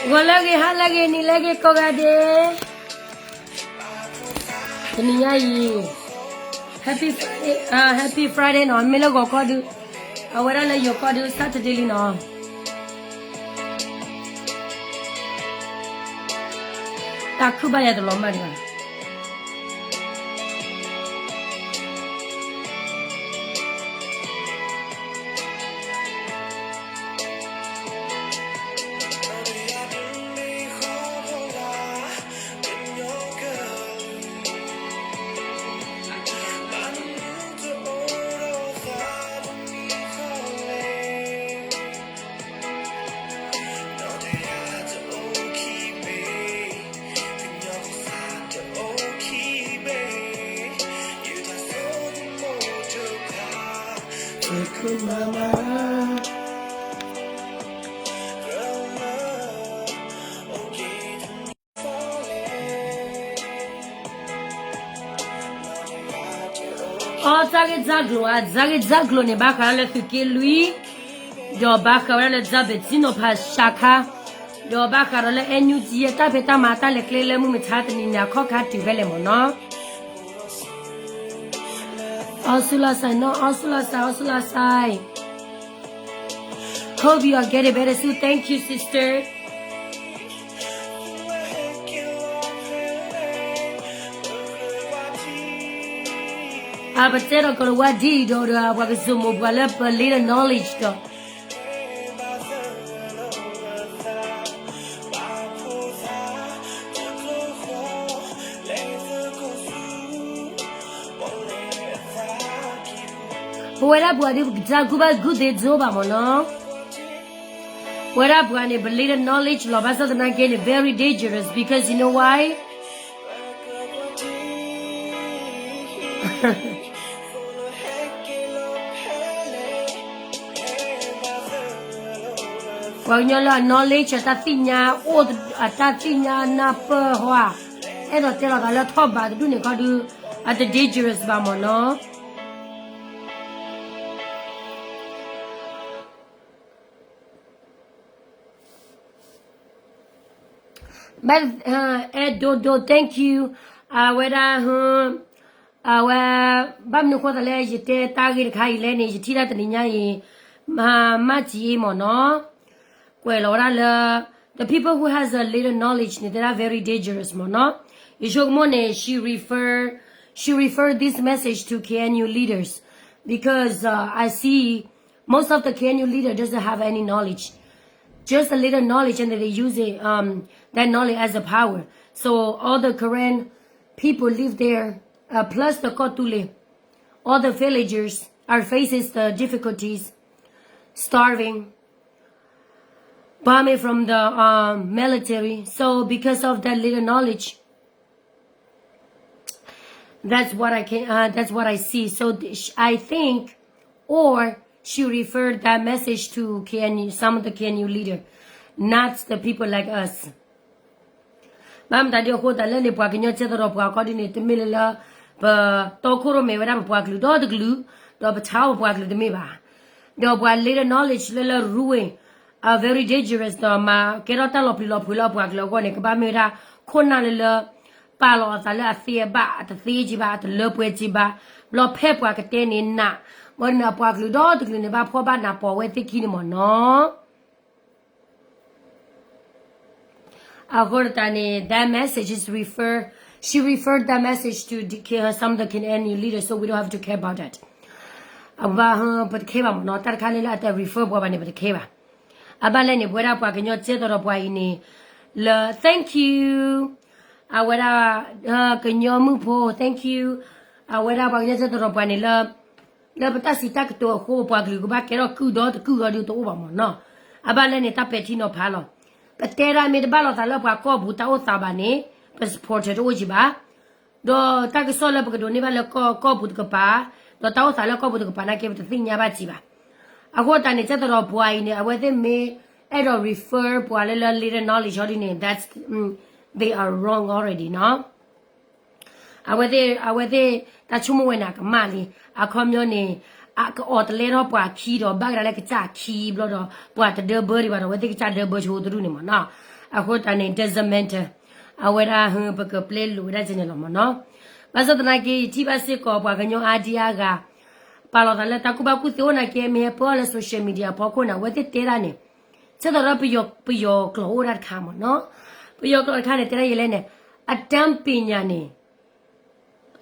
ဂီၤလၢအဂ့ၤ ဟါလၢအဂ့ၤ နံၤလၢအဂ့ၤ ကိးဂၤဒဲး, တနံၤညါအံၤ Happy Friday, Happy Friday နီၤ, မ့ၢ်လၢဂီၤခီဒုး, အဝဲဒၣ်လၢယိၤကီၢ်ဒုး Saturday လံနီၤ, တၢ်ခုၣ်ဘၣ်ယၤတလီၤမၢ်ဒံးဘၣ်. အီ တၢ်ဂ့ၢ်တၢ်ကျိၤဧါ, တၢ်ဂ့ၢ်တၢ်ကျိၤန့ၣ် ဘၣ်ဃးဒီးလၢသုးက့လွံၢ်, ဒီးဘၣ်ဃးဝဲဒၣ်လၢ တၢ်ဘ့ၣ်ထံနီၤဖးစှၤခါ, ဒီးဘၣ်ဃးဒီးလၢ NUG အတၢ်ဖံးတၢ်မၤတၢ်လဲၤကျဲလၢမုၢ်မဆါတနံၤန့ၣ် အခီၣ်ခါတုၤဖဲလဲၣ်မ့ၢ်နီၤ. အီစူလီၤစဲးနီၤ, အီစူလီၤစဲး, အီစူလီၤစဲး. Hope you are getting better soon. Thank you, sister. အပတဲဒီးကရၢဝါဒ်အံၤဒီး ပှၤကစိာ်မိၢ်ပှၢ်လၢပ little knowledge ဒီး ပဝဲဒၣ်ပှၤဒ်ပကစၢ်ကူၣ်ဘၣ်ကူၣ်သ့တအိၣ်ဘၣ်မ့ၢ်နီၤ. ပဝဲဒၣ်ပှၤန့ၣ် ပ little knowledge လီၤ ဘၣ်ဆၣ်သနာ်က့န့ၣ် very dangerous because you know why? ပှၤကညီလၢအ knowledge အတၢ်သ့ၣ်ညါအိၣ် အတၢ်သ့ၣ်ညါနၢ်ပၢၢ်ဟီဧါ, အဲၣ်ဒိးတဲလီၤသးလၢထီၣ်ဘးတဒူၣ်န့ၣ်ခီဒုး အတ dangerous ဘၣ်မ့ၢ်နီၤ. အဲၣ်ဒိးဒိး thank you. အဝဲဒၣ် အဝဲ ဘၣ်မနုၤဃိသးလၢယတဲတၢ်ဂ့ၢ်တခါအံၤလဲၣ်န့ၣ် ယထံၣ်တၢ်တနံၤညါအံၤ မၤတံၢ်အံၤမ့ၢ်နီၤ, ကွဲးလီၤဝဲဒၣ်လၢ the people who has a little knowledge န့ၣ် တဲဒၣ် very dangerous မ့ၢ်နီၤ. ယဆိကမိၣ်န့ၣ် she refer, she refer this message to K N U leaders because uh, I see most of the K N U leader doesn't have any knowledge, just a little knowledge, and they use it, um, that knowledge as a power. So all the Karen people live there, uh, plus the Kotule. All the villagers are faces the difficulties, starving, bombing from the um, military. So because of that little knowledge, that's what I can. Uh, that's what I see. So th- sh- I think, or she referred that message to K N U, some of the K N U leader, not the people like us. ဘၣ်မတၤဒ်အဃိသတးလဲၣ်န့ၣ် ပှၤကညီကဲသရီပှၤခီဒ်န့ၣ် တမ့ၢ်လၢလၢ ပတီခိၣ်ရိၣ်မဲဝဲဒၣ်ပပှၤကလုာ်ဒီတကလုာ်, ဒီးပဆါအီၤပပှၤကလုာ်တမ့ၢ်ဘၣ်. ဒီးပှၤ little knowledge လၢလၢ ruin, uh, very dangerous ဒီးမၤကဲထီၣ်တၢ်လီၤပျံၤလီၤဖုးလၢအပှၤကလုာ်အဂီၢ်န့ၣ် ကဘၣ်မ့ၢ်ဝဲဒၣ်ခိၣ်နၢ်လၢလၢ ပာ်လီၤအသးလၢအသ့အဘၣ် အတသ့က့ဘၣ် အတလၢပှဲၤက့ဘၣ်, ဘျီဖဲပှၤကတဲန့ၣ်နး, ဘၣ်န့ၣ်အပှၤကလုာ်ဒီတကလုာ်န့ၣ် ဘၣ်ဖှီၣ်ဘၣ်နးပိာ်ဝဲသ့ၣ်ခံန့ၣ်မ့ၢ်နီၤ. အဃိသတးန့ၣ် that message is refer, she referred that message to the, K- some of the K N U leaders, so we don't have to care about that. အဘၣ် ပတခဲဘၣ်မ့ၢ်နီၤ, တၢ်တခါလၢလၢအတ refer ပှၤဘၣ်န့ၣ် ပတခဲဘၣ်. အဘၣ်လဲၣ်န့ၣ် ပဝဲဒၣ်ပှၤကညီကဲသရီပှၤအံၤန့ၣ် လၢ thank you, အဝဲဒၣ် ကညီမုၣ်ဖိ thank you, အဝဲဒၣ်ပှၤကညီကဲသရီပှၤန့ၣ်လၢ လၢပတၢ်စံးတၢ်ကတိၤအဃိ ပှၤကလုာ်ကဘၣ်ကဲထီၣ်ကုၢ်ဒီတကုၢ်အီၤဒုးတအိၣ်ဘၣ်မ့ၢ်နီၤ. အဘၣ်လဲၣ်န့ၣ် တၢ်ပဲာ်ထံနီၤဖးလီၤ. ပတဲဒၣ်မ့ၢ်တဘၣ်လိာ်သးလၢပှၤကီၢ်ပူၤတၢ်အိၣ်သးဘၣ်န့ၣ် ပ supporter တအိၣ်က့ဘၣ်. ဒီးတၢ်ကစီၣ်လၢပကဒိးန့ၢ်ဘၣ်လၢကီၢ်ပူၤတကပၤ, ဒီးတၢ်အိၣ်သးလၢကီၢ်ပူၤတကပၤနာ်က့ ပတသ့ၣ်ညါဘၣ်က့ဘၣ်. အဃိသတးန့ၣ် ကဲသရီပှၤအံၤန့ၣ် အဝဲသ့ၣ်မ့ၢ်အဲၣ်ဒိး refer ပှၤလၢလၢ little knowledge အီၤဒ်န့ၣ် that's, mm, they are wrong already နီၤ. အဝဲသ့ၣ် အဝဲသ့ၣ် တၢ်ဆိကမိၣ်ဝဲန့ၣ် အကမၣ်လံ. အခီပညီန့ၣ် အကအီၣ်တလဲထီၣ်ပှၤခံဒီး ဘၣ်ကဒါလၢကစၢ်ခံဘျီဒီး ပှၤတဒၢဘၢဒံးဘၣ်ဒီး အဝဲသ့ၣ်ကစၢ်ဒၢဘၢဆိတရူၢ်န့ၣ်မ့ၢ်နီၤ. အဃိသတးန့ၣ် doesn't matter အဝဲဒၣ် ပကပျဲလိာ်ဝဲဒၣ်ကဲန့ၣ်လီၤမ့ၢ်နီၤ. ဘၣ်ဆၣ်သနာ်က့ ယထံၣ်ဘၣ်စ့ၢ်ကီးပှၤကညီအါဒံအါဂၤ ပာ်လီၤသးလၢတၢ်ကူၣ်ဘၣ်ကူၣ်သ့အိၣ်နာ်က့ မ့ၢ်ဟဲပၢအီၤလၢ social media အဖီခိၣ်န့ၣ် အဝဲသ့ၣ်တဲဒၣ်န့ၣ် ဆၢကတီၢ်ဒီးပယီၤကျိာ်အိၣ်ဒၣ်တခါမ့ၢ်နီၤ. ပယီၤကျိာ်တခါန့ၣ် တဲဒၣ်ယဲလဲၣ်န့ၣ် အတၢ်ပ့ၤညၣ်န့ၣ်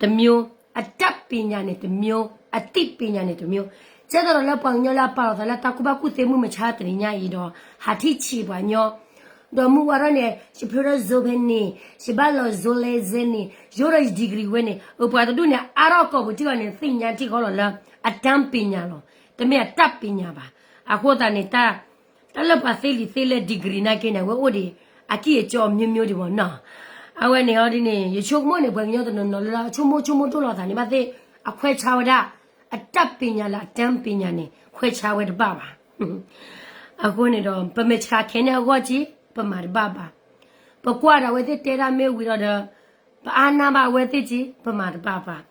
တစ်မျိုး, အတတ်ပညာန့ၣ်တစ်မျိုး, အသိပညာန့ၣ်တစ်မျိုး. ကဲသိးဒီးလၢပှၤကညီလၢအပာ်လီၤသးလၢတၢ်ကူၣ်ဘၣ်ကူၣ်သ့မုၢ်မဆါတနံၤညါအံၤဒီး ဟးထံၣ်ဆံးပှၤကညီ, ဒီးမုၢ်ဝါထီၣ်န့ၣ် ယဖျိထီၣ် ဇိဖဲန့ၣ်, ယဘၣ်လီၤ ဇိလဲစဲန့ၣ်, ယအိၣ်ဒီးယ degree ဝဲန့ၣ်, အပှၤတဒူၣ်န့ၣ် အါထီၣ်ကိာ်ပူၤထံၣ်အီၤန့ၣ် သ့ၣ်ညါထံၣ်ဃီလီၤလၢ အတၢ်ပညာလီၤ, တမ့ၢ်အတတ်ပညာဘၣ်. အဃိသတးန့ၣ် တၢ်လၢပှၤသ့လံာ်သ့လဲၢ် degree နာ်က့န့ၣ် အဝဲအိၣ်ဒံး အကံၢ်အစီအမျိုးမျိုးဒံးမ့ၢ်နီၤ. အဝဲန့ၣ်ဟီဒ်န့ၣ် ယဆိကမိၣ်န့ၣ် ပှၤကညီတနီၤနီၤလၢအဆိကမိၣ်ဆိကမိၣ်ဒိၣ်လီၤသးန့ၣ် ဘၣ်သ့ၣ်အခွဲးဆါဝဲဒၣ် အတၢ်ပညာလၢအတၢ်ပညာန့ၣ် ခွဲးဆါဝဲတဘၣ်ဘၣ်. အဃိန့ၣ်ဒီး ပမဲာ်ဆှးခဲန့ၣ်အဂီၢ်က့ ပမၤတဘၣ်ဘၣ်. ပကွၢ်ဒီးအဝဲသ့ၣ်တဲဒၣ်မ့ၢ်ဝံၤဒီး ပအါနၢ်ဘၣ်အဝဲသ့ၣ်က့ ပမၤတဘၣ်ဘၣ်.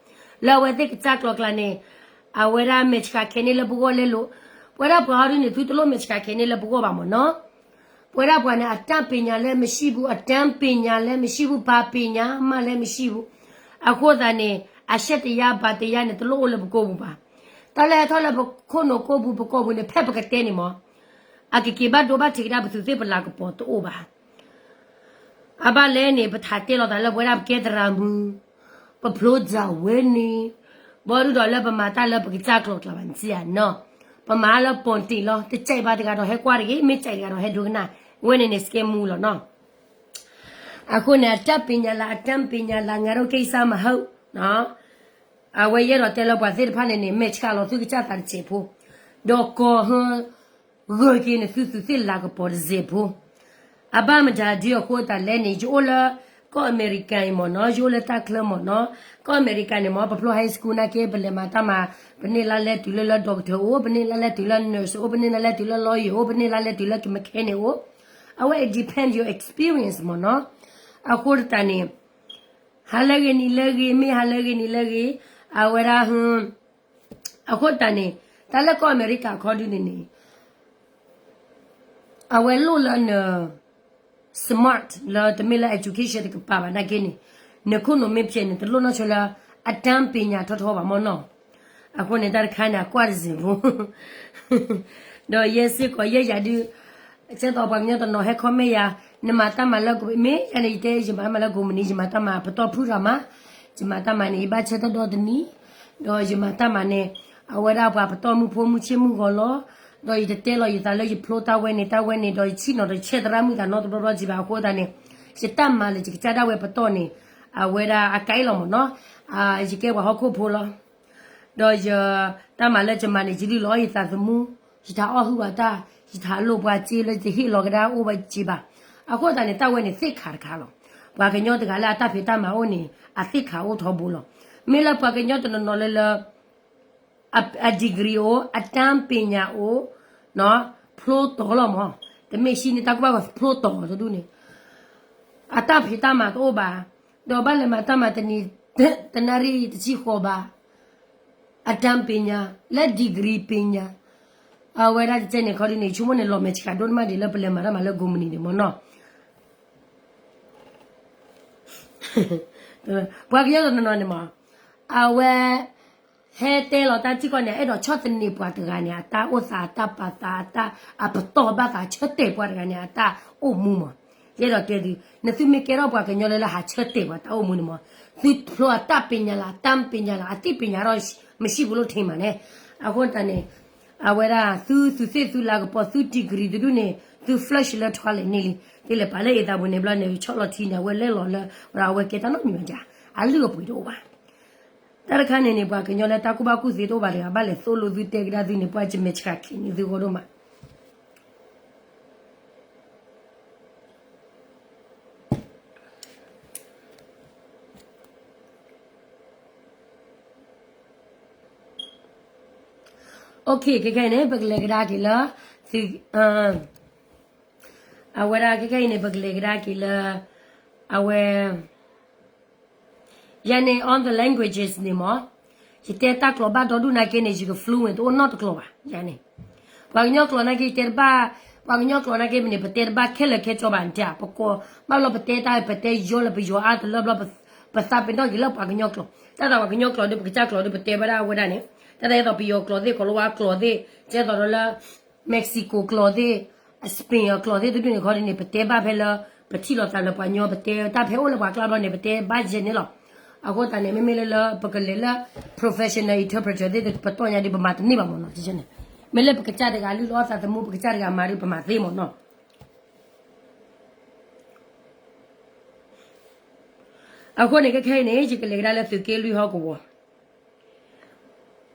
လၢအဝဲသ့ၣ်ကစၢ်ကျီၤကျါန့ၣ် အဝဲဒၣ်မဲာ်ဆှးခဲန့ၣ်လၢပဂီၢ်လဲလိာ်, ပဝဲဒၣ်ပှၤဟီဒ်န့ၣ် သုတလိၣ်မဲာ်ဆှးခဲန့ၣ်လၢပဂီၢ်ဘၣ်မ့ၢ်နီၤ. ပဝဲဒၣ်ပှၤန့ၣ် အတၢ်ပညာလၢမရှိဘူး, အတၢ်ပညာလၢမရှိဘူး, ဘာပညာမှလည်းမရှိဘူး. အဃိသတးန့ၣ် အရှက်တရား ဘာတရားန့ၣ် တလိၣ်အိၣ်လၢပကိာ်ပူၤဘၣ်. တၢ်လၢဟဲထီၣ်လၢပခိၣ်နူာ်ကိာ်ပူၤ ပကိာ်ပူၤန့ၣ် ဖဲပကတဲန့ၣ်မ့ၢ် အကက့ၤဘၣ်ဒိဘၣ်ထံးကဒါ ပသူးသ့ၣ်ပလၤကပီၤတအိၣ်ဘၣ်. အဘၣ်လဲၣ်န့ၣ် ပထးတဲလီၤသးလၢပဝဲဒၣ်ပကဲသရၣ်မုၣ်, ပဖျိတၢ်ဝဲန့ၣ်, ဘၣ်ဒုးဒီးလၢပမၤတၢ်လၢပကစၢ်ကျီၤကျါဘၣ်န့ၣ်နီၤ, ပမၤလၢပိာ်တ့ၢ်လီၤ. တစဲးဘၣ်တဂၤဒီးဟဲကွၢ်တဂ့ၤ, မ့ၢ်စဲးတဂၤဒီးဟဲဒိကနၣ်, ဝဲန့ၣ်န့ၣ် စကဲမူလီၤနီၤ. အဃိန့ၣ် အတၢ်ပ့ၤညါလၢအတၢ်ပ့ၤညါလၢ ငါတို့ကိစ္စမဟုတ်, အဝဲယအဲၣ်ဒိးတဲလၢပှၤသ့ၣ်တဖၣ်န့ၣ်န့ၣ် မဲာ်ဆှးလီၤသုကစၢ်သးတစဲးဖိ, ဒီးကီၢ်ဟၢ ဂၢၢ်က့ၤန့ၣ်သုသူးသ့ၣ်လၤကပီၤတစဲးဖိ, အဘၣ်မတၤဒ်အဃိသတးလဲၣ်န့ၣ် ယအိၣ်လၢ ကီၢ်အမဲရကၤအံၤမ့ၢ်နီၤ, ယအိၣ်လၢတၢ်ချၢမ့ၢ်နီၤ, ကီၢ်အမဲရကၤန့ၣ်မ့ၢ် ပဖျိ high school နာ်က့ ပလဲၤမၤတၢ်မၤ, ပန့ၢ်လါလဲတုၤလၢလၢ doctor အိၣ်, ပန့ၢ်လါလဲတုၤလၢ nurse အိၣ်, ပန့ၢ်လါလဲတုၤလၢ lawyer အိၣ်, ပန့ၢ်လါလဲတုၤလၢ mechanic အိၣ်, အဝဲ it depend your experience မ့ၢ်နီၤ, အဃိသတးန့ၣ် ဟါလၢဂ့ၤနံၤလၢဂ့ၤ, မ့ၢ်ဟါလၢဂ့ၤနံၤလၢဂ့ၤ, အဝဲဒၣ် အဃိသတးန့ၣ် တၢ်လၢကီၢ်အမဲရကၤအခီဒုန့ၣ်န့ၣ် အဝဲလိၣ်လၢန smart လၢတမ့ၢ်လၢ education တကပၤဘၣ်နာ်က့န့ၣ်, နခိၣ်နူာ်မ့ၢ်ဖျဲးန့ၣ် တလိၣ်နီၢ်ဆိလၢ အတၢ်ပ့ၤညါထီထီဘၣ်မ့ၢ်နီၤ, အဃိန့ၣ် တၢ်တခါန့ၣ် အကွၢ်တစဲးဖိ ဒီးယဲစ့ၢ်ကီး ယဲယၤဒုး ကဲသိးပှၤကညီတနီၤဟဲ comment ယၤ, နမၤတၢ်မၤလၢ မ့ၢ်ယၤန့ၣ် ယတဲ ယမၤတၢ်မၤလၢ ကိးမုၢ်နံၤ ယမၤတၢ်မၤပတီၢ်ဖုၣ်ရၤမး, ယမၤတၢ်မၤန့ၣ် ယဘၣ်ဆၢထၢၣ်ဒီတနံၤ, ဒီးယမၤတၢ်မၤန့ၣ် အဝဲဒၣ်ပှၤပတီၢ်မုၢ်ဖိမုၢ်ဆ့ၣ်မုၢ်ဂီၤလီၤ, ဒီးယတတဲလီၤယသးလၢယဖျိတၢ်ဝဲန့ၣ် တၢ်ဝဲန့ၣ် ဒီးယဆံၣ်နီၤဒီးယဆဲးသရၣ်မုၣ်သးနီတဘျီဘျီကံဘၣ်အဃိသတးန့ၣ်, ယတၢ်မၤလၢယကစၢ်ဒၣ်ဝဲပတီၢ်န့ၣ်, အဝဲဒၣ်အကါအ့ၣ်လီၤမ့ၢ်နီၤ, ယကဲပှၤဟီၣ်ခိၣ်ဖိလီၤ. ဒီးယတၢ်မၤလၢယမၤန့ၣ် ယလုၢ်လီၤအီၣ်ယသးသမူ, ယထးအီၣ်ဟုၣ်ဘၣ်တၢ်, ယထးလိာ်ပှၤစ့လၢယတဟ့ၣ်လီၤကဒါအိၣ်ဘၣ်စ့ဘၣ်. အဃိသတးန့ၣ် တၢ်ဝဲန့ၣ်သ့ၣ်ခါတခါလီၤ. ပှၤကညီတဂၤလၢအတၢ်ဖံးတၢ်မၤအိၣ်န့ၣ် အသ့ၣ်ခါအိၣ်ထီဘိလီၤ. မ့ၢ်လၢပှၤကညီတနီၤနီၤလၢလၢ အ degree အိၣ်, အတၢ်ပ့ၤညါအိၣ်, ဖျိတီၤလီၤမး, တမ့ၢ်ဆံးန့ၢ်တၢ်ကူၣ်ဘၣ်ဖျိတီၤတဒူၣ်န့ၣ်, အတၢ်ဖံးတၢ်မၤတအိၣ်ဘၣ်, ဒီးဘၣ်လဲၤမၤတၢ်မၤတနံၤ, တနၣ်ရံၣ်တဆံဃီဘၣ်, အတၢ်ပ့ၤညါ, လၢ degree ပ့ၤညါ, အဝဲဒၣ်တကဲန့ၣ်ခီဒုန့ၣ် ဆိကမိၣ်န့ၣ် လီၤမဲာ်ဆှးဒိၣ်တမံၤဒံးလၢပလဲၤမၤတၢ်မၤလၢကိးမုၢ်နံၤန့ၣ်မ့ၢ်နီၤ. ပှၤကညီတနီၤနီၤန့ၣ်မး, အဝဲ ဟဲတဲလီၤတၢ်ထံကီၢ်န့ၣ် အဲၣ်ဒိးဆီၣ်သနံးပှၤတဂၤန့ၣ် အတၢ်အိၣ်သး အတၢ်ပာ်သး အတၢ်အပတီၢ်ဘၣ်သး ဆၢတဲာ်ပှၤတဂၤန့ၣ် အတၢ်အိၣ်မူမး. ယအဲၣ်ဒိးတဲသု, နသုမ့ၢ်ကဲထီၣ်ပှၤကညီလၢလၢဟးဆၢတဲာ်ပှၤတၢ်အိၣ်မူန့ၣ်မး, သုဖျိအတၢ်ပ့ၤညါလၢ အတၢ်ပ့ၤညါလၢ အသိပညာတော့ မရှိဘူးလို့ထင်မှာန့ၣ်. အဃိတၢ်န့ၣ် အဝဲဒၣ်သုသူးသ့ၣ်သုလၤကပီၤ သု degree တဒူၣ်န့ၣ် သု flush လၢ toilet န့ၣ်လံ. သုလဲၤပာ်လၢအံသးပူၤန့ၣ်ဘျီန့ၣ် ဆီၣ်လီၤထံန့ၣ် အဝဲလဲၤလီၤလၢ ဝဲဒၣ်အဝဲကဲတၢ်နီတမံၤဘၣ်, အလုၢ်အပှ့ၤတအိၣ်ဘၣ်. တၢ်တခါန့ၣ်န့ၣ် ပှၤကညီလၢတၢ်ကူၣ်ဘၣ်ကူၣ်သ့တအိၣ်ဘၣ်တဂၤ ဘၣ်လဲၤသိၣ်လိသုတဲကဒါသုန့ၣ် ပှၤကမဲာ်ဆှးခံန့ၣ်သုဂီၢ်ဒိၣ်မး. Okay, ခဲခဲအံၤန့ၣ် ပကလဲၤကဒါက့ၤလၢ သု အဝဲဒၣ်ခဲခဲအံၤန့ၣ် ပကလဲၤကဒါက့ၤလၢ အဝဲ ယၤန့ၣ် on the languages န့ၣ်မး, ယတဲတၢ်ကျိာ်ဘၣ်ဒီဒူၣ်နာ်က့န့ၣ် ယက fluent တအိၣ်နီတကျိာ်ဘၣ်. ယၤန့ၣ် ပှၤကညီကျိာ်နာ်က့ ယတဲတဘၣ်, ပှၤကညီကျိာ်နာ်က့မ့ၢ်န့ၣ် ပတဲတဘၣ်ခဲလၢာ်ခဲဆ့ဘၣ်န့ၣ် ပကိးဘၣ်ဘျီ ပတဲတၢ် ပတဲယီလၢပယီၤအါတလၢဘျီ ပသးပ့ၤနီၣ်က့ၤလၢပှၤကညီကျိာ် တၢ်သးပှၤကညီကျိာ်ဒီး ပကစၢ်ကျိာ်ဒီး ပတဲဘၣ်ဒၣ်ဝဲဒၣ်န့ၣ် တၢ်သးဒ်သိးပယီၤကျိာ်သ့ၣ် ကီၤလၤဝါကျိာ်သ့ၣ် ကဲသိးဒီးလၢ Mexico ကျိာ်သ့ၣ် Spain အကျိာ်သ့ၣ်တဒူၣ်န့ၣ်ခီဒ်န့ၣ် ပတဲဘၣ်ဖဲလၢ ပထံၣ်လိာ်သးလၢပှၤကညီ ပတဲတၢ်ဖဲအိၣ်လၢပှၤကျါဘျီန့ၣ် ပတဲဘၣ်ယဲၢ်န့ၣ်လီၤ. အဃိသတးန့ၣ် မ့မ့ၢ်လၢလၢပကလဲၤလၢ professional interpreter သ့ၣ် ပတီၢ်ညါဒီး ပမၤတန့ၢ်ဘၣ်မ့ၢ်နီၤ န့ၣ် မ့ၢ်လၢပကစၢ်တဂၤလုၢ်လီၤသးသမူ ပကစၢ်တဂၤမၤဒီး ပမၤသ့မ့ၢ်နီၤ. အဃိန့ၣ် ခဲခဲအံၤန့ၣ် ယကလဲၤကဒါလၢသုးက့လွံၢ်ဟီၣ်ကဝီၤ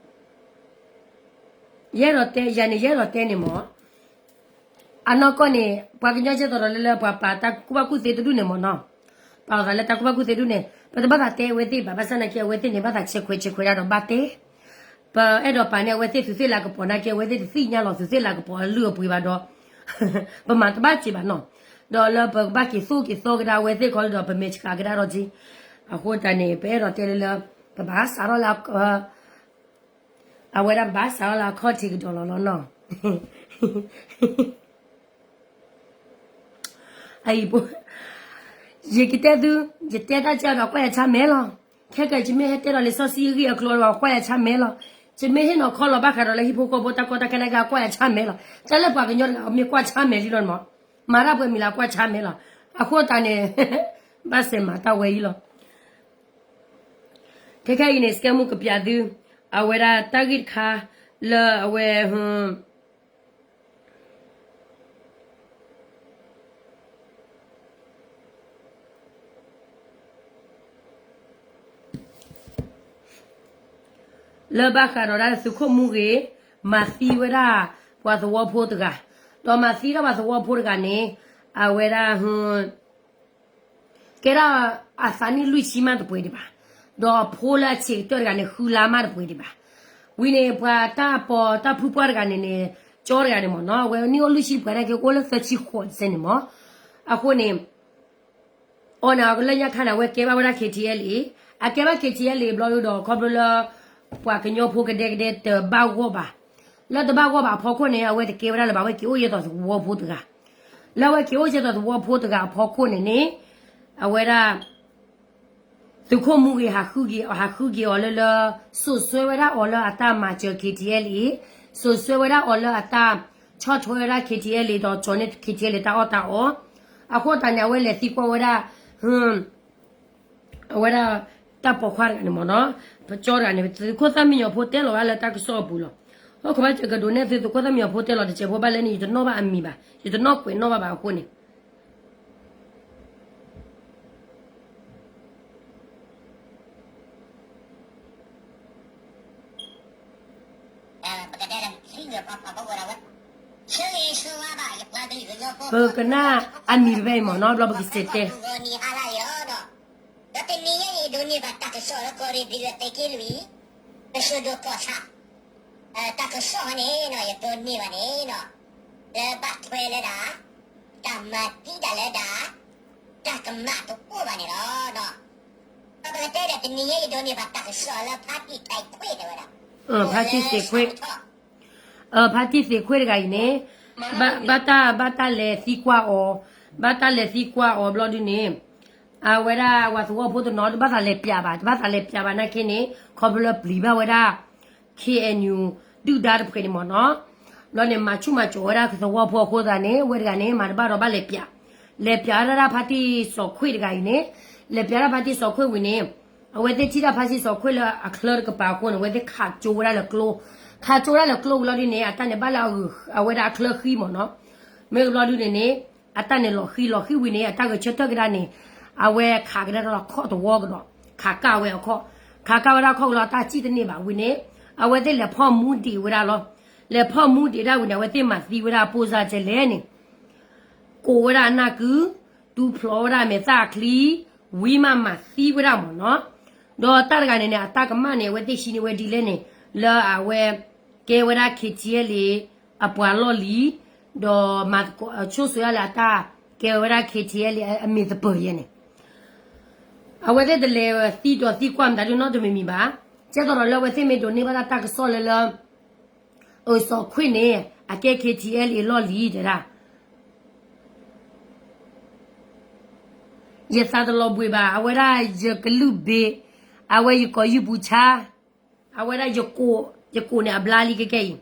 ယဲဒီးတဲ ယၤန့ၣ် ယဲဒီးတဲန့ၣ်မ့ၢ် အနီၢ်ကီၢ်န့ၣ် ပှၤကညီကဲသိးဒီးလၢလၢပှၤပာ်တၢ်ကူၣ်ဘၣ်ကူၣ်သ့တဒူၣ်န့ၣ်မ့ၢ်နီၤ ပာ်လီၤသးလၢတၢ်ကူၣ်ဘၣ်ကူၣ်သ့ဒူၣ်န့ၣ် ပတဘၣ်သးတဲအဝဲသ့ၣ်ဘၣ် ဘၣ်ဆၣ်နာ်က့ အဝဲသ့ၣ်န့ၣ် ဘၣ်သးဆဲးခွဲးဆဲးခွဲးဒၣ်ဒီးဘၣ်တဲ ပအဲၣ်ဒိးပာ်န့ၢ်အဝဲသ့ၣ်သုးသ့ၣ်လၤကပီၤနာ်က့ အဝဲသ့ၣ်တသ့ၣ်ညါလီၤသုးသ့ၣ်လၤကပီၤအလုၢ်အပှ့ၤဘၣ်ဒီး ပမၤတဘၣ်စ့ၢ်ဘၣ်နီၤ ဒီးလၢပကဘၣ်က့ၤသိၣ်က့ၤသီကဒါအဝဲသ့ၣ်ခီဒီး ပမဲာ်ဆှးကဒါဒီးက့ အဃိတၢ်န့ၣ် ပအဲၣ်ဒိးတဲလၢလၢ ပဘၣ်စးထီၣ်လၢ အဝဲဒၣ်ပဘၣ်စးထီၣ်လၢအခီၣ်ထံးကဒီးလီၤလီၤနီၤ အံၤ ယကတဲသု ယတဲတၢ်ကဒီးကွၢ်ယၤဆါမဲာ်လီၤ. ခဲကဲယမ့ၢ်ဟဲတဲဒီးလံာ်စီဆှံအဂ့ၢ်အကျိၤဒီးကွၢ်ယၤဆါမဲာ်လီၤ. ယမ့ၢ်ဟ့ၣ်နီၤခီလီၤဘၣ်ဃးဒီးလၢဟံၣ်ဖိဃီဖိတၢ်ကီတၢ်ခဲနာ်က့ကွၢ်ယၤဆါမဲာ်လီၤ. တၢ်လၢပှၤကညီတဂၤမ့ၢ်ကွၢ်ဆါမဲာ်လံလီၤမး, မၤတၢ်ပှဲၤမံၤလၢကွၢ်ဆါမဲာ်လီၤ. အဃိသတးန့ၣ် ဘၣ်စဲးမၤတၢ်ဝဲအံၤလီၤ. ခဲခဲအံၤန့ၣ် စကဲမူကပျးသု အဝဲဒၣ်တၢ်ဂ့ၢ်တခါ လၢအဝဲ လၢဘၣ်ဃးဒီးဒၣ်သုးခိၣ်မူဂ့ၤ မၤသံဝဲဒၣ်ပှၤသဝီဖိတဂၤ, ဒီးမၤသံဒၣ်ပှၤသဝီဖိတဂၤန့ၣ် အဝဲဒၣ် ကဲဒၣ်အသးနံၣ်လွံၢ်ဆံမးတပှဲၤဒံးဘၣ်, ဒီးအဖိလၢအဆံးကတၢၢ်တဂၤန့ၣ် ဃုလါမးတပှဲၤဒံးဘၣ်. ဝံၤန့ၣ် ပှၤတၢ်ပီးတၢ်ဖုပှၢ်တဂၤန့ၣ်န့ၣ် ကၠီတဂၤန့ၣ်မ့ၢ်နီၤ အဝဲနံၣ်အိၣ်လွံၢ်ဆံတပှဲၤန့ၣ်က့ အိၣ်လၢသၢဆံဃိးစဲန့ၣ်မ့ၢ်, အဃိန့ၣ် အီၤန့ၣ်အကလၢညါခါန့ၣ် အဝဲကဲဘၣ်ဝဲဒၣ် K T L A, အကဲဘၣ် K T L A ဘျီဒီး ခီဖျိလၢ ပှၤကညီဖိကဒဲကဒဲတဘၣ်ဂီၢ်ဘၣ်, လၢတဘၣ်ဂီၢ်ဘၣ်အဖီခိၣ်န့ၣ် အဝဲတကဲဝဲဒၣ်လၢၤဘၣ် အဝဲက့ၤအိၣ်ယဲသိးသဝီဖိတဂၤ, လၢအဝဲက့ၤအိၣ်ယဲသိးသဝီဖိတဂၤအဖီခိၣ်န့ၣ်န့ၣ် အဝဲဒၣ် သုးခိၣ်မူဂ့ၤ ဟးဃုက့ၤအီၤလၢလၢ စိာ်ဆှၢဝဲဒၣ်အီၤလၢအတၢ်မၤစၢၤ K T L A, စိာ်ဆှၢဝဲဒၣ်အီၤလၢအတၢ်ဆီၣ်ထွဲဝဲဒၣ် K T L A ဒီးကၠီၤန့ၢ် K T L A တၢ်အီၣ်တၢ်အီ, အဃိသတးန့ၣ် အဝဲလဲၤသံကွၢ်ဝဲဒၣ် အဝဲဒၣ် တၢ်ပိာ်ခွါတဂၤန့ၣ်မ့ၢ်နီၤ, ပကၠီတဂၤန့ၣ် သုးခိၣ်သၣ်မံညီၤဖိတဲလီၤဝဲဒၣ်လၢတၢ်ကစီၣ်အပူၤလီၤ. ဟီၣ်ခိၣ်ဘၣ်စၢၤကဒိးနဲၣ်သုးခိၣ်သၣ်မံညီၤဖိတဲလီၤတစဲးဖိဘၣ်လဲၣ်န့ၣ် ယတနီၣ်ဘၣ်အမံၤဘၣ်, ယတနီၣ်ကွဲးနီၣ်ဘၣ်ဘၣ်အဃိန့ၣ် ပကနၣ်အမံၤဖဲအံၤမ့ၢ်နီၤ ဘျီပကစဲးတဲ ဒီးတနံၤညါအံၤ ဒိးန့ၢ်ဘၣ်တၢ်ကစီၣ်လၢကီၢ်ရ့ၣ်ဘျံးလၢသုးက့လွံၢ် ကစၢၢ်ဒိၣ်ကီၢ်ဆၣ် တၢ်ကစီၣ်န့ၣ်နီၤ ယဒိးန့ၢ်ဘၣ်န့ၣ်နီၤ လၢဘၣ်ထွဲလၢဒၣ် တၢ်မၤသံတၢ်လၢဒၣ် တၢ်ကမၣ်တအိၣ်ဘၣ်န့ၣ်လီၤ. ဒီးပကတဲဒီးတနံၤညါအံၤ ယဒိးန့ၢ်ဘၣ်တၢ်ကစီၣ်လၢဖါတံၢ်သ့ၣ်ခွ့ၣ် ဖါတံၢ်သ့ၣ်ခွ့ၣ်, ဖါတံၢ်သ့ၣ်ခွ့ၣ်တဂၤအံၤန့ၣ် ဘၣ်တၢ် ဘၣ်တၢ်လဲၤသံကွၢ်အီၤ, ဘၣ်တၢ်လဲၤသံကွၢ်အီၤဘျီဒုန့ၣ် အဝဲဒၣ်ပှၤသဝီဖိတနီၤ တဘၣ်သးလဲၤပျးဘၣ်, တဘၣ်သးလဲၤပျးဘၣ်နာ်က့န့ၣ် ခီဖျိလၢပျံၤဘၣ်ဝဲဒၣ် K N U ဒုၣ်ဒါတဖုန့ၣ်မ့ၢ်နီၤ, ဘျီန့ၣ် မၤဆူၣ်မၤစိးဝဲဒၣ်သဝီဖိအဃိသတးန့ၣ် အဝဲတဂၤန့ၣ် မၤတဘၣ်ဒီးဘၣ်လဲၤပျး, လဲၤပျးဝဲဒၣ်ဖါတံၢ်စီၤခွ့ၣ်တဂၤအံၤန့ၣ်, လဲၤပျးဒၣ်ဖါတံၢ်စီၤခွ့ၣ်ဝံၤန့ၣ် အဝဲသ့ၣ်ထံၣ်ဒၣ်ဖါတံၢ်စီၤခွ့ၣ်လၢအချၢတကပၤအဃိန့ၣ် အဝဲသ့ၣ်ခးကၠိဝဲဒၣ်လၢကျိ, ခးကၠိဝဲဒၣ်လၢကျိဝံၤလီၤဒုန့ၣ် အတၢ်န့ၣ်ဘၣ်လၢအဝဲဒၣ်အချၢဃံမ့ၢ်နီၤ, မ့ၢ်ဘျီဒုန့ၣ်န့ၣ် အတၢ်န့ၣ်လီၤဃံလီၤဃံဝံၤန့ၣ် အတၢ်ဂဲၤဆၢထၢၣ်ကဒါန့ၣ် အဝဲခးကဒါလီၤခီၣ်တဝီကဒီး, ခးကၢ်ဝဲအခီၣ်, ခးကၢ်ဝဲဒၣ်ခီၣ်ကလီၤတၢ်စံၣ်တန့ၢ်ဘၣ်ဝံၤန့ၣ် အဝဲသ့ၣ်လဲၤဖီၣ်မူဒံးဝဲဒၣ်လီၤ, လဲၤဖီၣ်မူဒံးဒၣ်ဝံၤန့ၣ် အဝဲသ့ၣ်မၤသံဝဲဒၣ်အပိၢ်စၢ်ကဲလဲၣ်န့ၣ် ကိးဝဲဒၣ်အနၢ်ကု, တူၢ်ဖျိးဝဲဒၣ်အမဲာ်သၣ်အချံ, ဝံၤမးမၤသံဝဲဒၣ်မ့ၢ်နီၤ, ဒီးတၢ်တဂၤန့ၣ်န့ၣ် အတၢ်ကမၣ်န့ၣ် အဝဲသ့ၣ်ဟံးန့ၢ်ဝဲဒ်လဲၣ်န့ၣ် လၢအဝဲ ကဲဝဲဒၣ် K T L A အပှၤလီၢ်လံၤ, ဒီးမၤသကိးဆိၣ်ဂ့ၤလၢအတၢ်ကဲဝဲဒၣ် K T L A အမ့ၢ်သပၢၤယဲန့ၣ် အဝဲသ့ၣ်တလဲၤသံဒီးသံကွၢ်မတၤဒုနီတမံၤမံၤဘၣ်, ကဲသိးဒီးလၢအဝဲသ့ၣ်မ့ၢ်ဒိးန့ၢ်ဘၣ်တၢ်ကစီၣ်လၢလၢ အၢ စီၤခွ့ၣ်န့ၣ် အကဲ K T L A လီၢ်လံၤတဲဒၣ်, ယသးတလီၤဘှံးဘၣ်, အဝဲဒၣ်ယကလုၢ်ဘ့ၣ်, အဝဲယကိးယုၢ်ပူၤဆါ, အဝဲဒၣ်ယကိး, ယကိးန့ၣ်အဘျါလံကဲကဲအံၤ,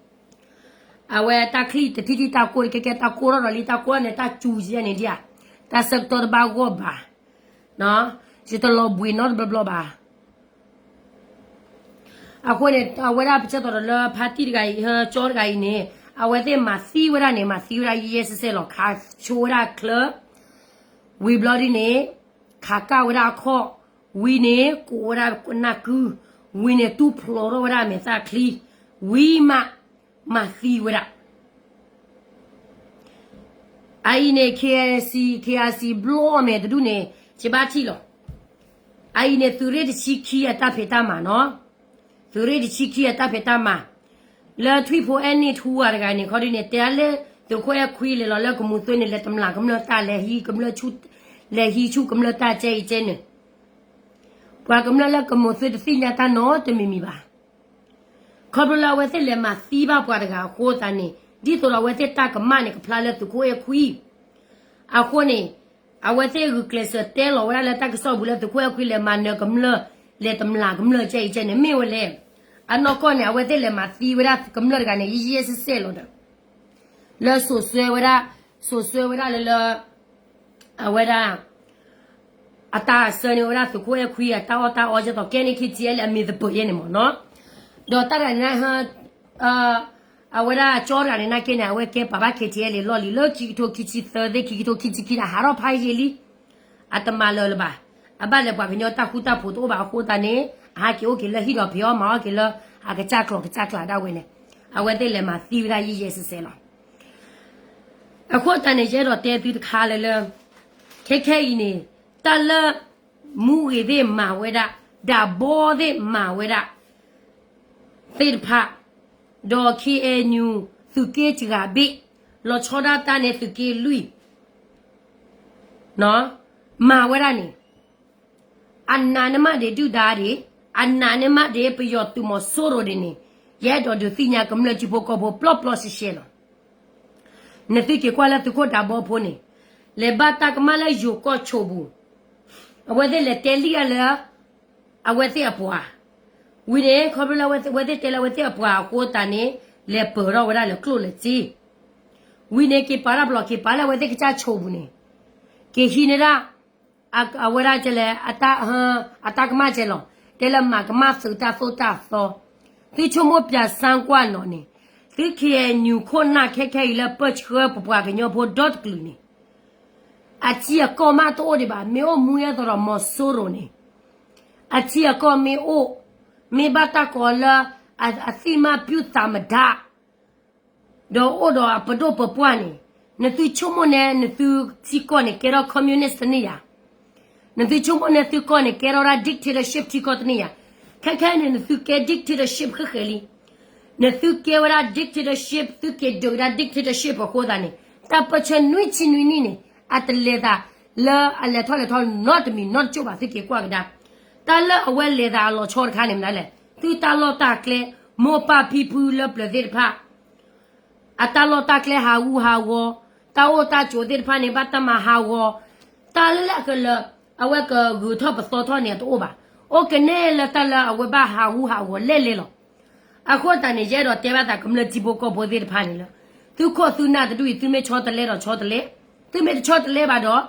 အဝဲတၢ်ချံၣ်တထံၣ်ထံၣ်တၢ်ကိၢ်တကဲကဲ တၢ်ကိၢ်ထီၣ်ဒီးလံ တၢ်ကိၢ်န့ၣ် တၢ်စူၤယဲန့ၣ်ဒ်ဧါ, တၢ်ဆၢကတီၢ်တဘၣ်ဂီၢ်ဘၣ်, ယတလီၤဘှံးနီတဘျီဘျီဘၣ်. အဃိန့ၣ် အဝဲဒၣ်ပဆၢထီၣ်ဒီးလၢဖါတံၢ်တဂၤအံၤ ဟဲကၠီတဂၤအံၤန့ၣ် အဝဲသ့ၣ်မၤသံဝဲဒၣ်န့ၣ် မၤသံဝဲဒၣ်ယဲယဲစဲစဲလီၤ, ခးဆိဝဲဒၣ်ချၢ, ဝံၤဘျီဒ်န့ၣ် ခးကၢ်ဝဲဒၣ်အခီၣ်, ဝံၤန့ၣ် ကိးဝဲဒၣ်နၢ်ကု, ဝံၤန့ၣ် တူၢ်ဖျိးထီၣ်ဝဲဒၣ်မဲာ်သၣ်ချံ, ဝံၤမး မၤသံဝဲဒၣ် အအံၤန့ၣ် KIC, KIC ဘျီအမဲာ်တဒူၣ်န့ၣ် ယဘၣ်ထံၣ်လီၤ. အအံၤန့ၣ် သုးရ့ၣ်တဆံခံအတၢ်ဖံးတၢ်မၤနီၤ, သုးရ့ၣ်တဆံခံအတၢ်ဖံးတၢ်မၤ, လၢထွံၣ်ဖိအဲၣ်န့ၣ်ထူဝါတဂၤန့ၣ် ခီဒ်န့ၣ် တဲလၢ သုးခိၣ်အဲၣ်ခွံလဲၤလီၤလၢကမူၤသွ့န့ၣ် လဲၤတမျၢ်ကမျၢၢ်တၢ် လဲၤဟံးကမျၢၢ်ဆူၣ်, လဲၤဟံးဆူၣ်ကမျၢၢ်တၢ်ကဲအံၤကဲန့ၣ်, ပှၤကမျၢၢ်လၢကမူၤသွ့တသ့ၣ်ညါတၢ်နီတမံၤမံၤဘၣ်. ခီဖျိလၢအဝဲသ့ၣ်လဲၤမၤသံဘၣ်ပှၤတဂၤအဃိသတးန့ၣ် ဒ်သိးဒီးအဝဲသ့ၣ်တၢ်ကမၣ်န့ၣ် ကဖျါလၢသုးခိၣ်အဲၣ်ခွံ, အဃိန့ၣ် အဝဲသ့ၣ်ဂုာ်ကျဲးစၢးတဲလီၤဝဲဒၣ်လၢတၢ်ကစီၣ်ပူၤလၢသုးခိၣ်အဲၣ်ခွံလဲၤမၤနၢၤကမျၢၢ်, လဲၤတမျၢ်ကမျၢၢ်ကဲအံၤကဲန့ၣ် မ့ၢ်ဝဲလဲၣ်. အနီၢ်ကီၢ်န့ၣ် အဝဲသ့ၣ်လဲၤမၤသံဝဲဒၣ်ကမျၢၢ်တဂၤန့ၣ် ယဲယဲစဲစဲလီၤဒီး လၢစိာ်စွဲဝဲဒၣ်, စိာ်စွဲဝဲဒၣ်လၢလၢ အဝဲဒၣ် အတၢ်ဆှၢန့ၢ်ဝဲဒၣ်သုးခိၣ်အဲၣ်ခွံအတၢ်အီၣ်တၢ်အီ ဒ်သိးကဲန့ၣ် KTLA အမံၤသပၢၤယဲန့ၣ်မ့ၢ်နီၤ, ဒီးတၢ်တဂၤန့ၣ် အဝဲဒၣ်ကၠီတဂၤန့ၣ် နာ်က့န့ၣ် အဝဲကဲပာ်ဘၣ် KTLA လီၢ်လံၤ လၢခံကထိခံဆံသၢသ့ၣ် ခံကထိခံဆံခံန့ၣ် ဟးထီၣ်ဖးယံာ်လံ, အတမၤလၢၤလၢၤဘၣ်, အဘၣ်လဲၤပှၤကညီတၢ်ဃူတၢ်ဖိးတအိၣ်ဘၣ်အဃိသတးန့ၣ် အဟးက့ၤအိၣ်က့ၤလၢဟံၣ်ဒီးဖံးအီၣ်မၤအီၣ်က့ၤလၢ အကစၢ်ကျိာ်ကစၢ်ကျါဒၣ်ဝဲန့ၣ်, အဝဲသ့ၣ်လဲၤမၤသံဝဲဒၣ်ယဲယဲစဲစဲလီၤ. အဃိသတးန့ၣ် ယအဲၣ်ဒိးတဲသုတခါလၢလၢ ခဲခဲအံၤန့ၣ် တၢ်လၢ မူဂ့ၤသ့ၣ်မၤဝဲဒၣ်, ဒးဘီသ့ၣ်မၤဝဲဒၣ် သ့ၣ်တဖၣ်, ဒီး KNU သုးက့စှၤဘ့ၣ်, လီၤဆီဒၣ်တၢ်န့ၣ်သုးက့လွံၢ် မၤဝဲဒၣ်န့ၣ် အနးန့ၢ်မးဒံးဒုၣ်ဒါဒံး, အနးန့ၢ်မးဒံး ပယီၤသုးမီၤစိရိၤဒံးန့ၣ်, ယအဲၣ်ဒိးဒုးသ့ၣ်ညါကမျၢၢ်ထံဖိကီၢ်ဖိပျီပျီရှဲရှဲလီၤ. နသုက့ၤကွၢ်လၢသုးခိၣ်ဒးဘီဖိန့ၣ်, လဲၤဘၣ်တၢ်ကမၣ်လၢယိၤကီၢ်ဆိးပူၤ, အဝဲသ့ၣ်လဲၤတဲလံၣ်အါလၢ အဝဲသ့ၣ်အပှၤ, ဝံၤန့ၣ် ခီဖျိလၢအဝဲသ့ၣ်တဲလၢအဝဲသ့ၣ်အပှၤအဃိသတးန့ၣ်, လဲၤပၢၤထီၣ်ဝဲဒၣ်လၢကျိၣ်လၢစ့, ဝံၤန့ၣ် က့ၤပာ်တၢ်ပျီ က့ၤပာ်လၢအဝဲသ့ၣ်ကစၢ်ဆိးပူၤန့ၣ်, က့ၤဟံးန့ၢ်ဒၣ် အဝဲဒၣ်ကလဲၣ်, အတၢ်ကမၣ်ကဲလီၤ, တဲလၢမၤကမၣ်သုးတၢ်သိၣ်တၢ်သီ, သုဆိကမိၣ်ပၠးစၢ်ကွၢ်နီၤန့ၣ်, သု KNU ခိၣ်နၢ်ခဲခဲအံၤလၢပၢၢ်ဆှၢပပှၤကညီဖိဒီတကလုာ်န့ၣ်, အထံအကီၢ်မးတအိၣ်ဒံးဘၣ်, မ့ၢ်အိၣ်မူယဲသိးဒီးမီၤစိရိၤန့ၣ်, အထံအကီၢ်မ့ၢ်အိၣ်, မ့ၢ်ဘၣ်တၢ်ကိးလၢ အသံၣ်မၢ်ပျုၢ်သးမဒါ ဒီးအိၣ်ဒီးအပဒိၣ်ပပှၢ်န့ၣ်, နသုဆိကမိၣ်န့ၣ် နသုထံကီၢ်န့ၣ် ကဲထီၣ် communist တန့ၢ်ယၤ, နသုဆိကမိၣ်န့ၣ် သုကီၢ်န့ၣ် ကဲထီၣ်ဒၣ် dictatorship ထံကီၢ်တန့ၢ်ယၤ, ခဲခဲန့ၣ် နသုကဲ dictatorship ဃဲးဃဲးလံ, နသုကဲဝဲဒၣ် dictatorship သုက့ၤဒုးကဒါ dictatorship အဃိသတးန့ၣ်, တၢ်ပၢၢ်ဆၢနွံဆံနွံနံၣ်န့ၣ် အတလဲၤသးလၢအလဲၤထီၣ်လဲၤထီနီတမံၤနီတကၠိၢ်ဘၣ် သုက့ၤကွၢ်ကဒါ, တၢ်လၢအဝဲလဲၤသးအလီၤဆီတခါန့ၣ်မနုၤလဲၣ်, သုတၢ်လီၢ်တၢ်ကျဲ, မိၢ်ပၢ်ဖံဖုလၢပျၢၤသ့ၣ်တဖၣ် အတၢ်လီၢ်တၢ်ကျဲဟးဂူာ်ဟးဂီၤ, တၢ်အိၣ်တၢ်ကၠိသ့ၣ်တဖၣ်န့ၣ် ဘၣ်တၢ်မၤဟးဂီၤ, တၢ်လၢအကလၢ, အဝဲကဂုၤထီၣ်ပသီထီၣ်န့ၣ် အတအိၣ်ဘၣ်. အိၣ်ကနဲလၢတၢ်လၢအဝဲဘၣ်ဟးဂူာ်ဟးဂီၤလဲၣ်လဲၣ်လီၤ. အဃိသတးန့ၣ် ယအဲၣ်ဒိးတဲဘၣ်သးကမျၢၢ်ထံဖိကီၢ်ဖိသ့ၣ်တဖၣ်န့ၣ်လၢ, သုခိၣ်သုနၢ်တဒူၣ်အံၤ သုမ့ၢ်ဆီတလဲဒီးဆီတလဲ, သုမ့ၢ်တဆီတလဲဘၣ်ဒီး,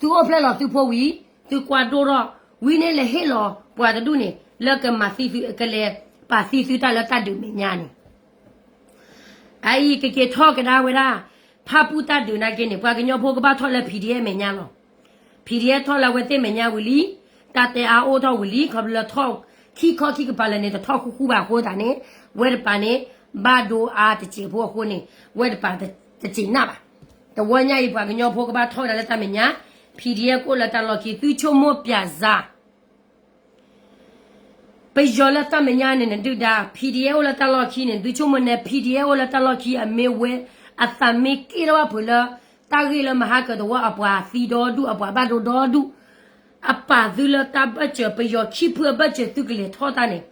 သုအိၣ်ဖျဲၣ်လီၤသုဖိဝံၤ, သုကွၢ်ဒိၣ်ထီၣ်, ဝံၤန့ၣ်လဲၤဟ့ၣ်လီၤပှၤတဒူၣ်န့ၣ် လၢကမၤသံသု ကလဲၤပာ်သံသုတၢ်လၢတၢ်ဒုးမဲာ်ညါန့ၣ် အအံၤကက့ၤထီၣ်ကဒါဝဲဒၣ်, ဖၣ်ပူၣ်တၢ်ဒုးနာ်က့န့ၣ် ပှၤကညီဖိကဘၣ်ထီၣ်လၢ P D F မဲာ်ညါလီၤ. P D F ထီၣ်လၢအဝဲသ့ၣ်မဲာ်ညါဝံၤလံ, တၢ်တဲအါအိၣ်ထီၣ်ဝံၤလံ, ခီဖျိလၢထီၣ်ခံခီခံကပၤလၢာ်န့ၣ် တထီၣ်ဃူဃူဘၣ်အဃိသတးန့ၣ်, ဝဲတပၤန့ၣ် ဘၣ်ဒိအါတစဲးဖိအဃိန့ၣ်, ဝဲတပၤတစဲးနၢ်ဘၣ်. တဝီညါအံၤ ပှၤကညီဖိကဘၣ်ထီၣ်ဝဲဒၣ်လၢတၢ်မဲာ်ညါ, P D F ကအိၣ်လၢတၢ်လီၢ်ခံ, သုဆိကမိၣ်ပၠးစၢ် ပယီၤလၢတၢ်မဲာ်ညါန့ၣ် နဒုၣ်ဒါ, P D F အိၣ်လၢတၢ်လီၢ်ခံန့ၣ် သုဆိကမိၣ်န့ၣ် P D F အိၣ်လၢတၢ်လီၢ်ခံ အမ့ၢ်ဝဲ, အသးမ့ၢ်က့ၣ်ထီၣ်ဘၣ်ဖုးလၢ တၢ်ဂ့ၢ်လၢမဟါကတဝီ အပှၤသံဒီဒူၣ် အပှၤဘၣ်ဒိဒီဒူၣ်, အပာ်သုလၢတၢ်ဘၢၣ်စၢၤ ပယီၤခံဖုအဘၢၣ်စၢၤသုကလဲၤထီၣ်တၢ်န့ၣ်,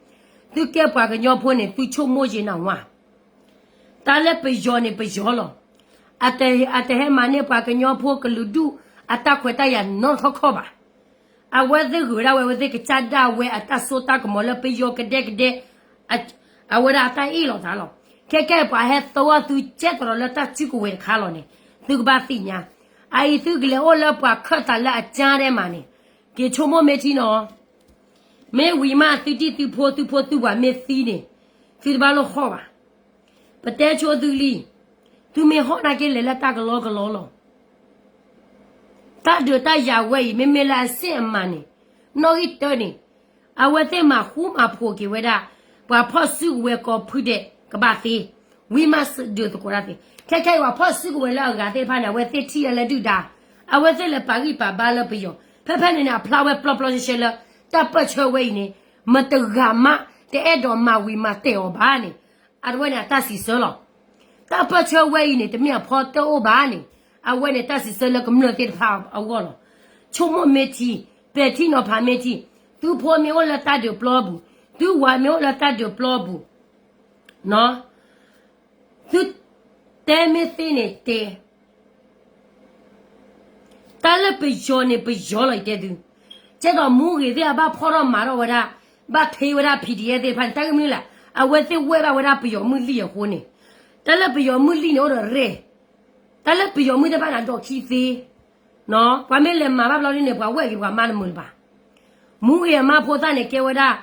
သုကဲပှၤကညီဖိန့ၣ် သုဆိကမိၣ်ယံာ်နၢ်ဝါ တၢ်လၢပယီၤန့ၣ်ပယီၤလီၤ. အတဟဲမၤန့ၢ်ပှၤကညီဖိကလုာ်ဒူၣ် အတၢ်ခွဲးတၢ်ယာ်နီတခီခီဘၣ်. အဝဲသ့ၣ်ဂုာ်ဝဲဒၣ်ဝဲ အဝဲသ့ၣ်ကစၢ်ဒၣ်ဝဲအတၢ်စိတၢ်ကမီၤလၢပယီၤကဒဲကဒဲ အဝဲဒၣ်အတၢ်အ့ၣ်လိာ်သးလီၤ. ခဲခဲအံၤ ပှၤဟဲသဝီသုကဲသရိာ်လၢတၢ်စုကဝဲၤတခါလီၤန့ၣ်, သုကဘၣ်သ့ၣ်ညါ, အအံၤသုကလဲၤအိၣ်လၢပှၤခၢၣ်သးလၢအကၠါဒဲးမးန့ၣ်, က့ၤဆိကမိၣ်မ့ၢ်ထံနီၤ, မ့ၢ်ဝံၤမးသုတံၢ်သုဖိ သုဖိသုဝၤမ့ၢ်သံန့ၣ်, သုတဘၣ်လိၣ်ဟီၣ်ဘၣ်. ပတဲဆိသုလံ, သုမ့ၢ်ဟီၣ်နာ်က့လဲၤလၢတၢ်ကလီကလီလီၤ. တၢ်ဒုးတၢ်ယၤဝဲအံၤ မ့မ့ၢ်လၢအစ့ၣ်အမၤန့ၣ်, နီၣ်ဂံၢ်တၢန့ၣ်, အဝဲသ့ၣ်မၤဃူမၤဖိးက့ၤဝဲဒၣ် ပှၤဖီၣ်စုကဝဲၤကိးဖုဒဲးကဘၣ်သ့, ဝံၤမးဒုးသကိးတၢ်သ့, ခဲခဲအံၤ ပှၤဖီၣ်စုကဝဲၤလၢအဂၤသ့ၣ်တဖၣ်န့ၣ် အဝဲသ့ၣ်ထံၣ်လၢဒုၣ်ဒါ, အဝဲသ့ၣ်လဲၤပာ်ဂံၢ်ပာ်ဘါလၢပယီၤ, ဖဲဖဲန့ၣ်န့ၣ် အဖျါဝဲပျီပျီရှဲရှဲလၢ တၢ်ပၢၢ်ဆၢဝဲအံၤန့ၣ်, မတဂၤမးတအဲၣ်ဒိးမၤဝံၤမၤတဲာ်အီၤဘၣ်န့ၣ်, အဝဲန့ၣ်အတၢ်စံးဆၢလီၤ. တၢ်ပၢၢ်ဆၢဝဲအံၤန့ၣ် တမ့ၢ်အဖီတၢၣ်အိၣ်ဘၣ်န့ၣ်, အဝဲန့ၣ်တၢ်စံးဆၢလၢကမျၢၢ်သ့ၣ်တဖၣ်အဂီၢ်လီၤ. ဆိကမိၣ်မ့ၢ်ထံ, ပဲာ်ထံနီၤဖးမ့ၢ်ထံ, သုဖိမ့ၢ်အိၣ်လၢတၢ်ဒုးပျီပူၤ, သုဝၤမ့ၢ်အိၣ်လၢတၢ်ဒုးပျီပူၤ, သုတဲမ့ၢ်သ့န့ၣ်တဲ တၢ်လၢပယီၤန့ၣ် ပယီၤလီၤ ယတဲသု, ကဲသိးမူဂ့ၤသ့ၣ်အဘၣ်ဖီၣ်ထီၣ်မၤထီၣ်ဝဲဒၣ်, ဘၣ်ထ့ဝဲဒၣ် PDF သ့ၣ်တဖၣ်န့ၣ် တၢ်ဂ့ၢ်မနုၤလဲၣ်, အဝဲသ့ၣ်ဝဲဘၣ်ဝဲဒၣ်ပယီၤမုၢ်လံၢ်အဃိန့ၣ်, တၢ်လၢပယီၤမုၢ်လံၢ်န့ၣ်အိၣ်ဒီးရဲၣ်, တၢ်လၢပယီၤမုၢ်သ့ၣ်တဖၣ်န့ၣ် အဒိးခံသ့, ပှၤမ့ၢ်လဲၤမၤဘၣ်ဘျီဒ်န့ၣ် ပှၤဝဲၢ်က့ၤပှၤမါတမုာ်လၢၤဘၣ်. မူဂ့ၤအမါဖိသၣ်န့ၣ် ကဲဝဲဒၣ်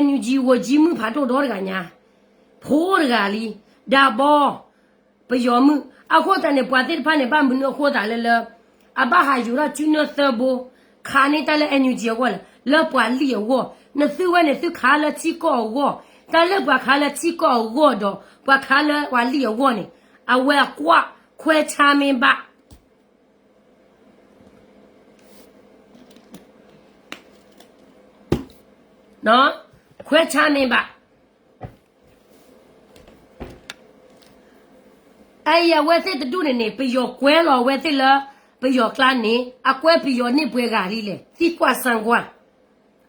NUG ဂီၤကၠံမုၣ်ဖးဒိၣ်ဒီတဂၤညါ, ဖိတဂၤလံ, ဒၣ်ဘီ ပယီၤမုၣ်, အဃိသတးန့ၣ် ပှၤသ့ၣ်တဖၣ်န့ၣ် ဘၣ်မနုၤအဃိသတးလၢလၢ အဘၣ်ဟးယူၤထီၣ်ကၠူနၢသၢဘိ, ခးန့ၢ်တၢ်လၢ NUG အဂီၢ်လဲၣ်, လၢပှၤလံၢ်အဂီၢ်, နသုဝဲန့ၣ် သုခးလၢထံကီၢ်အဂီၢ်, တၢ်လၢပှၤခးလၢထံကီၢ်အဂီၢ်ဒီး ပှၤခးလၢပှၤလံၢ်အဂီၢ်န့ၣ်, အဝဲအကွၢ်ခွဲးဆါမ့ၢ်ဘၣ် ခွဲးဆါမ့ၢ်ဘၣ်. အအံၤအဝဲသ့ၣ်တဒူၣ်န့ၣ်န့ၣ် ပယီၤကွဲလီၤအဝဲသ့ၣ်လၢ ပယီၤကျါန့ၣ် အကွဲပယီၤန့ၢ်ပှဲၤဂၤလံလဲၣ်, သံကွၢ်ဆၢကွၢ်,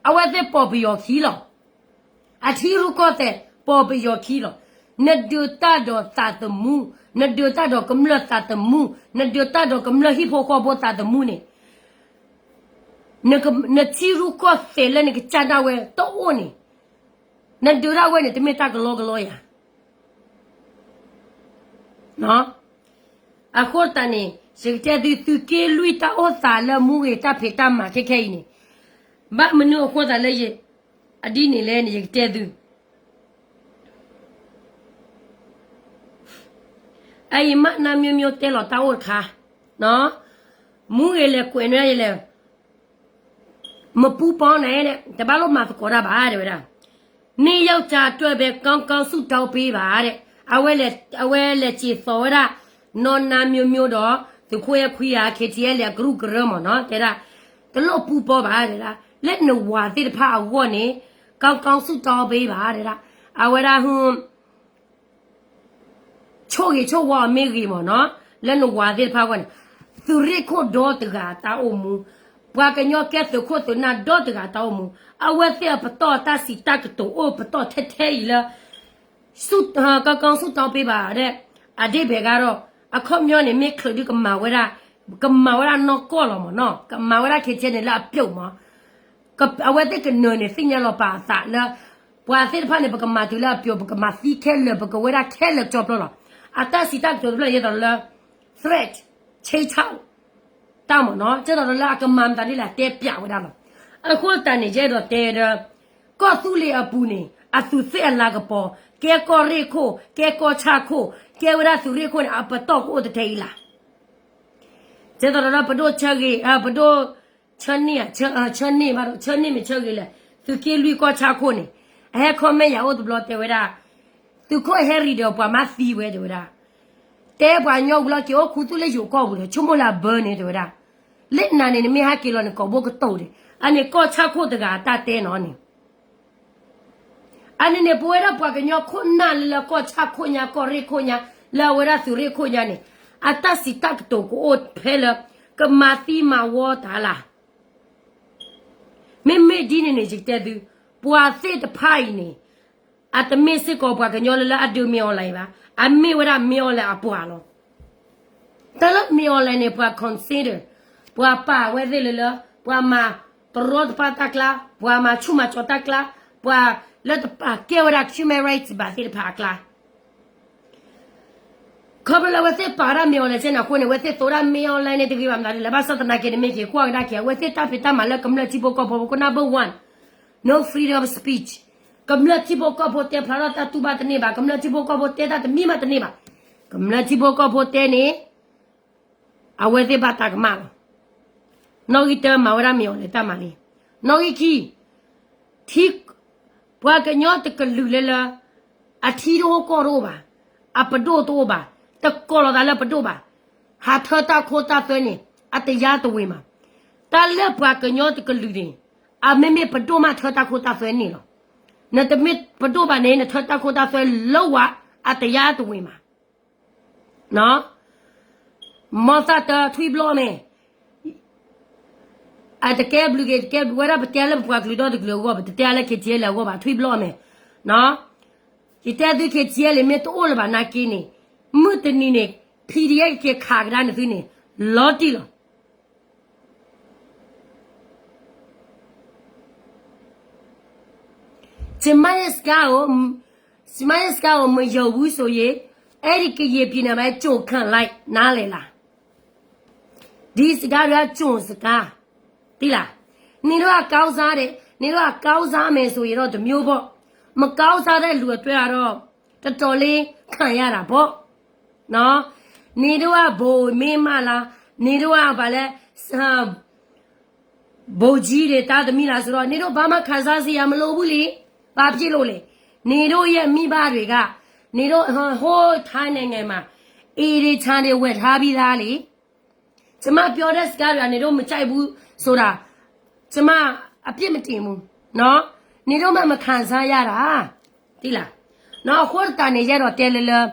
အဝဲသ့ၣ်ပိာ်ပယီၤခံလီၤ. အထံရူၢ်ကီၢ်သဲး ပိာ်ပယီၤခံလီၤ. နဒုးတၢ်ဒီးသးသမူ, နဒုးတၢ်ဒီးကမျၢၢ်သးသမူ, နဒုးတၢ်ဒီးကမျၢၢ်ဟံၣ်ဖိဃီဖိသးသမူန့ၣ် နထံရူၢ်ကီၢ်သဲးလၢနကစၢ်ဒၣ်ဝဲတအိၣ်န့ၣ်, နဒုးဒၣ်ဝဲန့ၣ် တမ့ၢ်တၢ်ကလီကလီယၤ. အဃိသတးန့ၣ် ယကတဲသု သုးက့လွံၢ်တၢ်အိၣ်သးလၢမူဂ့ၤတၢ်ဖံးတၢ်မၤခဲခဲအံၤန့ၣ်, ဘၣ်မနုၤအဃိသးလၢယ အဒ်န့ၣ်လဲၣ်န့ၣ် ယကတဲသု အအံၤမးနါမျိုးမျိုးတဲလီၤတၢ်အိၣ်တခါ, မူဂ့ၤလဲၤကွဲးနွဲယလဲၣ်, မပူပီန့ၣ် တဘၣ်လိၣ်မၤသကိးတၢ်ဘၣ် တဲဝဲဒၣ်, နှစ်ယောက်ကြာအတွက်ပဲ ကောင်းကောင်းဆုတောင်းပေးပါ တဲ့, အဝဲလဲၤစံးသိးဝဲဒၣ် နီၢ်နါမျိုးမျိုးဒီး သုးခိၣ်အဲၣ်ခွံဂၤ KTLA အကရူၢ်ကရၢမ့ၢ်နီၤ တဲဒၣ်, တလိၣ်ပူပီဘၣ် တဲဒၣ်, လၢနဝၤသ့ၣ်တဖၣ်အဂီၢ်န့ၣ် ကောင်းကောင်းဆုတောင်းပေးပါ တဲဒၣ်, အဝဲဒၣ် ဆိၣ်ဂ့ၤဆိၣ်ဝါအီၤမ့ၢ်ဂ့ၤမ့ၢ်နီၤ, လၢနဝၤသ့ၣ်တဖၣ်အဂီၢ်န့ၣ်, သုးရ့ၣ်ခိၣ်ဒီတဂၤအတၢ်အိၣ်မူ, ပှၤကညီကဲသုးခိၣ်သုးနၢ်ဒီတဂၤအတၢ်အိၣ်မူ, အဝဲသ့ၣ်အပတီၢ်တၢ်စံးတၢ်ကတိၤအိၣ်ပတီၢ်ထဲထဲအံၤလၢ ကောင်းကောင်းဆုတောင်းပေးပါ ဒီး အဓိပ္ပာယ်ကတော့ အခီပညီန့ၣ် မ့ၢ်ချုးဒုးကမၤဝဲဒၣ်, ကမၤဝဲဒၣ်နီၢ်ကီၢ်လီၤမ့ၢ်နီၤ, ကမၤဝဲဒၣ် KTLA န့ၣ် လၢအပျိာ်မး အဝဲသ့ၣ်ကနၢၤန့ၣ် သ့ၣ်ညါလီၤပာ်အသးလၢ ပှၤသ့ၣ်တဖၣ်န့ၣ် ပကမၤတုၤလၢအပျိာ်, ပကမၤသံခဲလၢာ်, ပကဝဲဒၣ်ခဲလၢာ်ကၠီပျီလီၤ. အတၢ်စံးတၢ်ကတိၤတဖျၢၣ် ယဲသိးလၢ threat, ခြိမ်းခြောက် တၢ်မ့ၢ်နီၤ, ကဲသိးဒီးလၢအကမၤမတၤဒ်လဲၣ် တဲပျးဝဲဒၣ်လီၤ. အဃိသတးန့ၣ် ယအဲၣ်ဒိးတဲဒီး ကီၢ်သူလ့ၤအပူၤန့ၣ် အသုးသ့ၣ်အလၤကပီၤ, ကဲကီၢ်ရ့ၣ်ခိၣ်, ကဲကီၢ်ဆၣ်ခိၣ်, ကဲဝဲဒၣ်သုးရ့ၣ်ခိၣ်န့ၣ် အပတီၢ်ကအိၣ်တထဲအံၤလၢ် ကဲသိးဒီးပဒိၣ်ဆၢဂ့ၤ, ပဒိၣ်ဆၢန့ၢ်, ဆၢန့ၢ်ဘၣ်ဒီး ဆၢန့ၢ်မ့ၢ်ဆၢဂ့ၤလဲၣ်, သုးက့လွံၢ်ကီၢ်ဆၣ်ခိၣ်န့ၣ်, အဟဲ comment ယၤအိၣ်တဘျီတဲဝဲဒၣ်, သုးခိၣ်ဟဲရံၤဒီးပှၤမါသံဝဲတဲဝဲဒၣ်, တဲပှၤကညီဝံၤလီၤက့ၤအိၣ်ခူသူၣ်လၢယိၤကီၢ်ပူၤဒီး ဆိကမိၣ်လၢအဘၢန့ၣ်တဲဝဲဒၣ်, လၢနၤန့ၣ် နမ့ၢ်ဟဲက့ၤလီၤန့ၣ် ကိာ်ဘိကတိၤဒံး, အန့ၣ်ကီၢ်ဆၣ်ခိၣ်တဂၤအတၢ်တဲနီၤန့ၣ် အန့ၣ်န့ၣ် ပဝဲဒၣ်ပှၤကညီခိၣ်နၢ်လၢလၢကီၢ်ဆၣ်ခိၣ်ညါ ကီၢ်ရ့ၣ်ခိၣ်ညါ လၢအဝဲဒၣ်သုးရ့ၣ်ခိၣ်ညါန့ၣ် အတၢ်စံးတၢ်ကတိၤကအိၣ်ဖဲလၢ ကမၤသံမၤဝီတၢ်လၢ် မ့မ့ၢ်ဒ်န့ၣ်န့ၣ် ယကတဲသု ပှၤသ့ၣ်တဖၣ်အံၤန့ၣ် အတမ့ၢ်စ့ၢ်ကီးပှၤကညီလၢလၢအဒုးမ့ၢ်အီၤလဲၣ်ဘၣ်, အမ့ၢ်ဝဲဒၣ်မ့ၢ်အီၤလဲၣ်အပှၤလီၤ. တၢ်လၢမ့ၢ်အီၤလဲၣ်န့ၣ် ပှၤ consider ပှၤပာ်ဝဲသ့ၣ်လၢလၢ ပှၤမၤ တရီတပါတၢ်ကျါ, ပှၤမၤဆူၣ်မၤစီၤတၢ်ကျါ, ပှၤလၢတပာ်ကဲဝဲဒၣ် human rights ဘၣ်သ့ၣ်တဖၣ်အကျါ ခီဖျိလၢအဝဲသ့ၣ်ပာ်ဝဲဒၣ်မ့ၢ်အီၤလဲၣ်စ့ၢ်န့ၣ်အဃိန့ၣ် အဝဲသ့ၣ်သိးဒၣ်မ့ၢ်အီၤလဲၣ်န့ၣ် တဂ့ၤဘၣ်မနုၤလဲၣ် ဘၣ်ဆၣ်သနာ်က့န့ၣ် မ့ၢ်က့ၤကွၢ်ကဒါက့ၤ အဝဲသ့ၣ်တၢ်ဖံးတၢ်မၤလၢကမျၢၢ်ထံဖိကီၢ်ဖိအဃိ number one, no freedom of speech. ကမျၢၢ်ထံဖိကီၢ်ဖိတဲဖျါထီၣ်တၢ်တူၢ်ဘၣ်တန့ၢ်ဘၣ်, ကမျၢၢ်ထံဖိကီၢ်ဖိတဲတၢ်တမံၤမးတန့ၢ်ဘၣ်. ကမျၢၢ်ထံဖိကီၢ်ဖိတဲန့ၣ် အဝဲသ့ၣ်ဘၣ်တၢ်ကမၣ်လီၤ. နီၣ်ဂံၢ်တၢ မၤဝဲဒၣ်မ့ၢ်အီၤလဲၣ်တၢ်မၤန့ၣ်, နီၣ်ဂံၢ်ခံ ထံ, ပှၤကညီတကလုာ်လၢလၢ အထံတအိၣ်ကီၢ်တအိၣ်ဘၣ်, အပဒိၣ်တအိၣ်ဘၣ်, တကိးလီၤသးလၢပဒိၣ်ဘၣ်, ဟးထၢတၢ်ခိတၢ်သွဲန့ၣ် အတယါတဝ့ၤမး. တၢ်လၢပှၤကညီတကလုာ်န့ၣ် အမ့မ့ၢ်ပဒိၣ်မးထၢတၢ်ခိတၢ်သွဲန့ၣ်လီၤ. နတမ့ၢ်ပဒိၣ်ဘၣ်န့ၣ် နထၢတၢ်ခိတၢ်သွဲလၢဝဲ အတယါတဝ့ၤမး မ်သးတထွံဘျီမဲာ်, အတကဲဘျုးက့ၤ တကဲဘျုးဝဲဒၣ် ပတဲလၢပပှၤကလုာ်ဒီတကလုာ်အဂီၢ်, ပတတဲလၢ K T L အဂီၢ်ဘၣ်, ထွံဘျီမဲာ်. ယတဲသု K T L မ့ၢ်တအိၣ်လၢၤဘၣ်နာ်က့န့ၣ်, မုၢ်တနံၤန့ၣ် P D F က့ၤခးကဒါနသုန့ၣ် လီၤတံၢ်လီၤ. ကျမရဲ့စကားကို ကျမရဲ့စကားကို မယုံဘူးဆိုရင် အဲဒီကရင်ပြည်နယ်မှာ ကြိုခန့်လိုက် နားလည်လား? ဒီစကားတွေက ကြိုစကား သိလား? နင်တို့က ကောင်းစားတယ်, နင်တို့က ကောင်းစားမယ်ဆိုရင်တော့ တစ်မျိုးပေါ့, မကောင်းစားတဲ့လူအတွက်ကတော့ တော်တော်လေး ခံရတာပေါ့နော်. နင်တို့က ဗိုလ်မင်းမလား, နင်တို့က ဘာလဲ, ဗိုလ်ကြီးတွေ သားသမီးလားဆိုတော့ နင်တို့ဘာမှခံစားစရာမလိုဘူးလေ. ဘာဖြစ်လို့လဲ? နင်တို့ရဲ့မိဘတွေက နင်တို့ ဟိုထိုင်းနိုင်ငံမှာ အေးဒီချမ်းတွေဝယ်ထားပြီးသားလေ. ကျမပြောတဲ့စကားတွေက နင်တို့မကြိုက်ဘူးဆိုတာ ကျမအပြစ်မတင်ဘူးနော်. နင်တို့မှမခံစားရတာ သိလားနော်. အဃိသတးန့ၣ် ယအဲၣ်ဒိးတဲလၢလၢ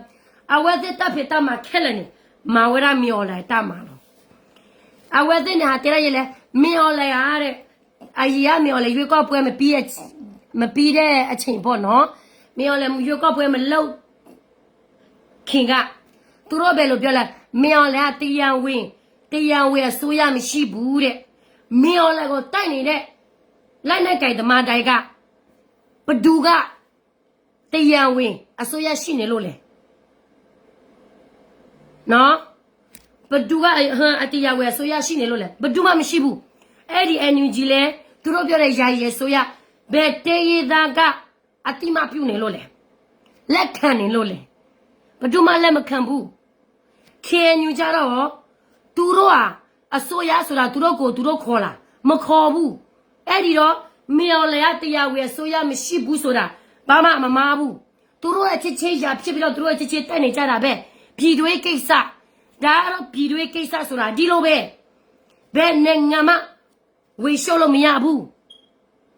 အဝဲသ့ၣ်တၢ်ဖံးတၢ်မၤခဲလၢာ်န့ၣ် မၤဝဲဒၣ်မ့ၢ်အီၤလဲၣ်တၢ်မၤလီၤ. အဝဲသ့ၣ်န့ၣ် ဟးတဲဒၣ်ယဲလဲၣ်, မ့ၢ်အီၤလဲၣ်ဧါ, အယံာ်ဧါ မ့ၢ်အီၤလဲၣ် ရွေးကောက်ပွဲမပြီး, မပြီးတဲ့အချိန်ပေါ့နော်. မ့ၢ်အီၤလဲၣ် ရွေးကောက်ပွဲမလုပ်ခင်က သူတို့ဘယ်လိုပြောလဲ, မင်းအောင်လှိုင်က တရားဝင်, တရားဝင်အစိုးရမရှိဘူးတဲ့. မင်းအောင်လှိုင်ကို တိုက်နေတဲ့ လက်နက်ကိုင်သမားတိုင်းက ဘယ်သူက တရားဝင်အစိုးရရှိနေလို့လဲ. နော်. ဘယ်သူက တရားဝင်အစိုးရရှိနေလို့လဲ. ဘယ်သူမှမရှိဘူး. အဲဒီ NUG လဲ, သူတို့ပြောတဲ့ ယာယီအစိုးရ ဘယ်တိုင်းရင်းသားက အသိအမှတ်ပြုနေလို့လဲ. လက်ခံနေလို့လဲ. ဘယ်သူမှလက်မခံဘူး. KNU ကျတော့ သူတို့ဟာ အစိုးရဆိုတာ သူတို့ကိုယ်သူတို့ခေါ်လား. မခေါ်ဘူး. အဲဒီတော့ မင်းအောင်လှိုင်က တရားဝင်အစိုးရမရှိဘူးဆိုတာ ဘာမှမမှားဘူး. သူတို့အချင်းချင်း ရန်ဖြစ်ပြီးတော့ သူတို့အချင်းချင်း တိုက်နေကြတာပဲ. ပြည်တွင်းကိစ္စ, ဒါကတော့ ပြည်တွင်းကိစ္စဆိုတာ ဒီလိုပဲ. ဘယ်နိုင်ငံမှ ဝင်ရှုံးလို့မရဘူး.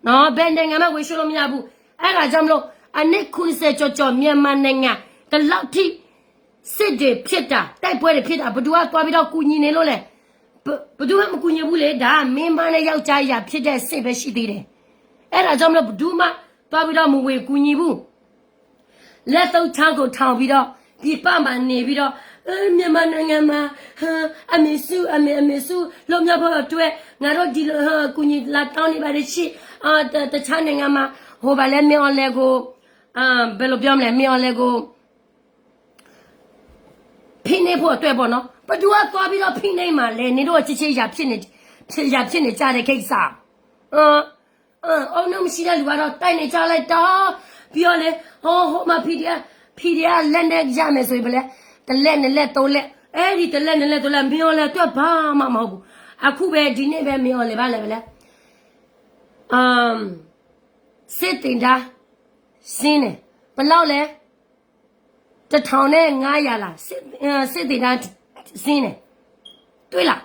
နော်, ဘယ်နိုင်ငံမှ ဝင်ရှုံးလို့မရဘူး. အဲဒါကြောင့်မလို့ အနှစ် ခုနှစ်ဆယ် ကျော်ကျော် မြန်မာနိုင်ငံ ဒီလောက်ထိ စစ်တွေဖြစ်တာ, တိုက်ပွဲတွေဖြစ်တာ ဘယ်သူကသွားပြီးတော့ ကူညီနေလို့လဲ. ဘယ်သူမှ မကူညီဘူးလေ. ဒါ မိန်းမနဲ့ ယောက်ျား ရန်ဖြစ်တဲ့ စစ်ပဲရှိသေးတယ်. အဲဒါကြောင့်မလို့ ဘယ်သူမှ သွားပြီးတော့ မဝင်ကူညီဘူး. လက်သုံးချောင်းကိုထောင်ပြီးတော့ ပြည်ပမှာနေပြီးတော့ အဲ မြန်မာနိုင်ငံမှာ ဟ အမေစု အမေ အမေစု လွတ်မြောက်ဖို့အတွက် ငါတို့ ဒီလို ဟ အကူအညီ လာတောင်းနေပါတယ်ရှင့်. အာ တ တခြားနိုင်ငံမှာ ဟို ဘာလဲ မင်းအောင်လှိုင်ကို အာ ဘယ်လိုပြောမလဲ မင်းအောင်လှိုင်ကို ဖိနှိပ်ဖို့အတွက်ပေါ့နော်. ဘယ်သူကသွားပြီးတော့ ဖိနှိပ်မှာလဲ. နင်တို့ ချစ်ချစ် ရန်ဖြစ်နေ ရန်ဖြစ်နေကြတဲ့ ကိစ္စ. အ အ အုံနောက်မရှိတဲ့လူကတော့ တိုက်နေကြလိုက်တော့ ပြီးတော့လေ ဟို ဟိုမှာ PDF PDF လက်နက်ရမယ်ဆိုရင် ဘယ်လဲ တစ်လက် နှစ်လက် သုံးလက် အဲ့ဒီတစ်လက် နှစ်လက် သုံးလက် မင်းအောင်လှိုင်အတွက် ဘာမှမဟုတ်ဘူး. အခုပဲ ဒီနေ့ပဲ မင်းအောင်လှိုင် ဘာလဲ ဘယ်လဲ အမ် စစ်သင်တန်းဆင်းတယ်. ဘယ်လောက်လဲ တစ်ထောင်နဲ့ငါးရာလား စစ် အဲ စစ်သင်တန်းဆင်းတယ်. တွေ့လား.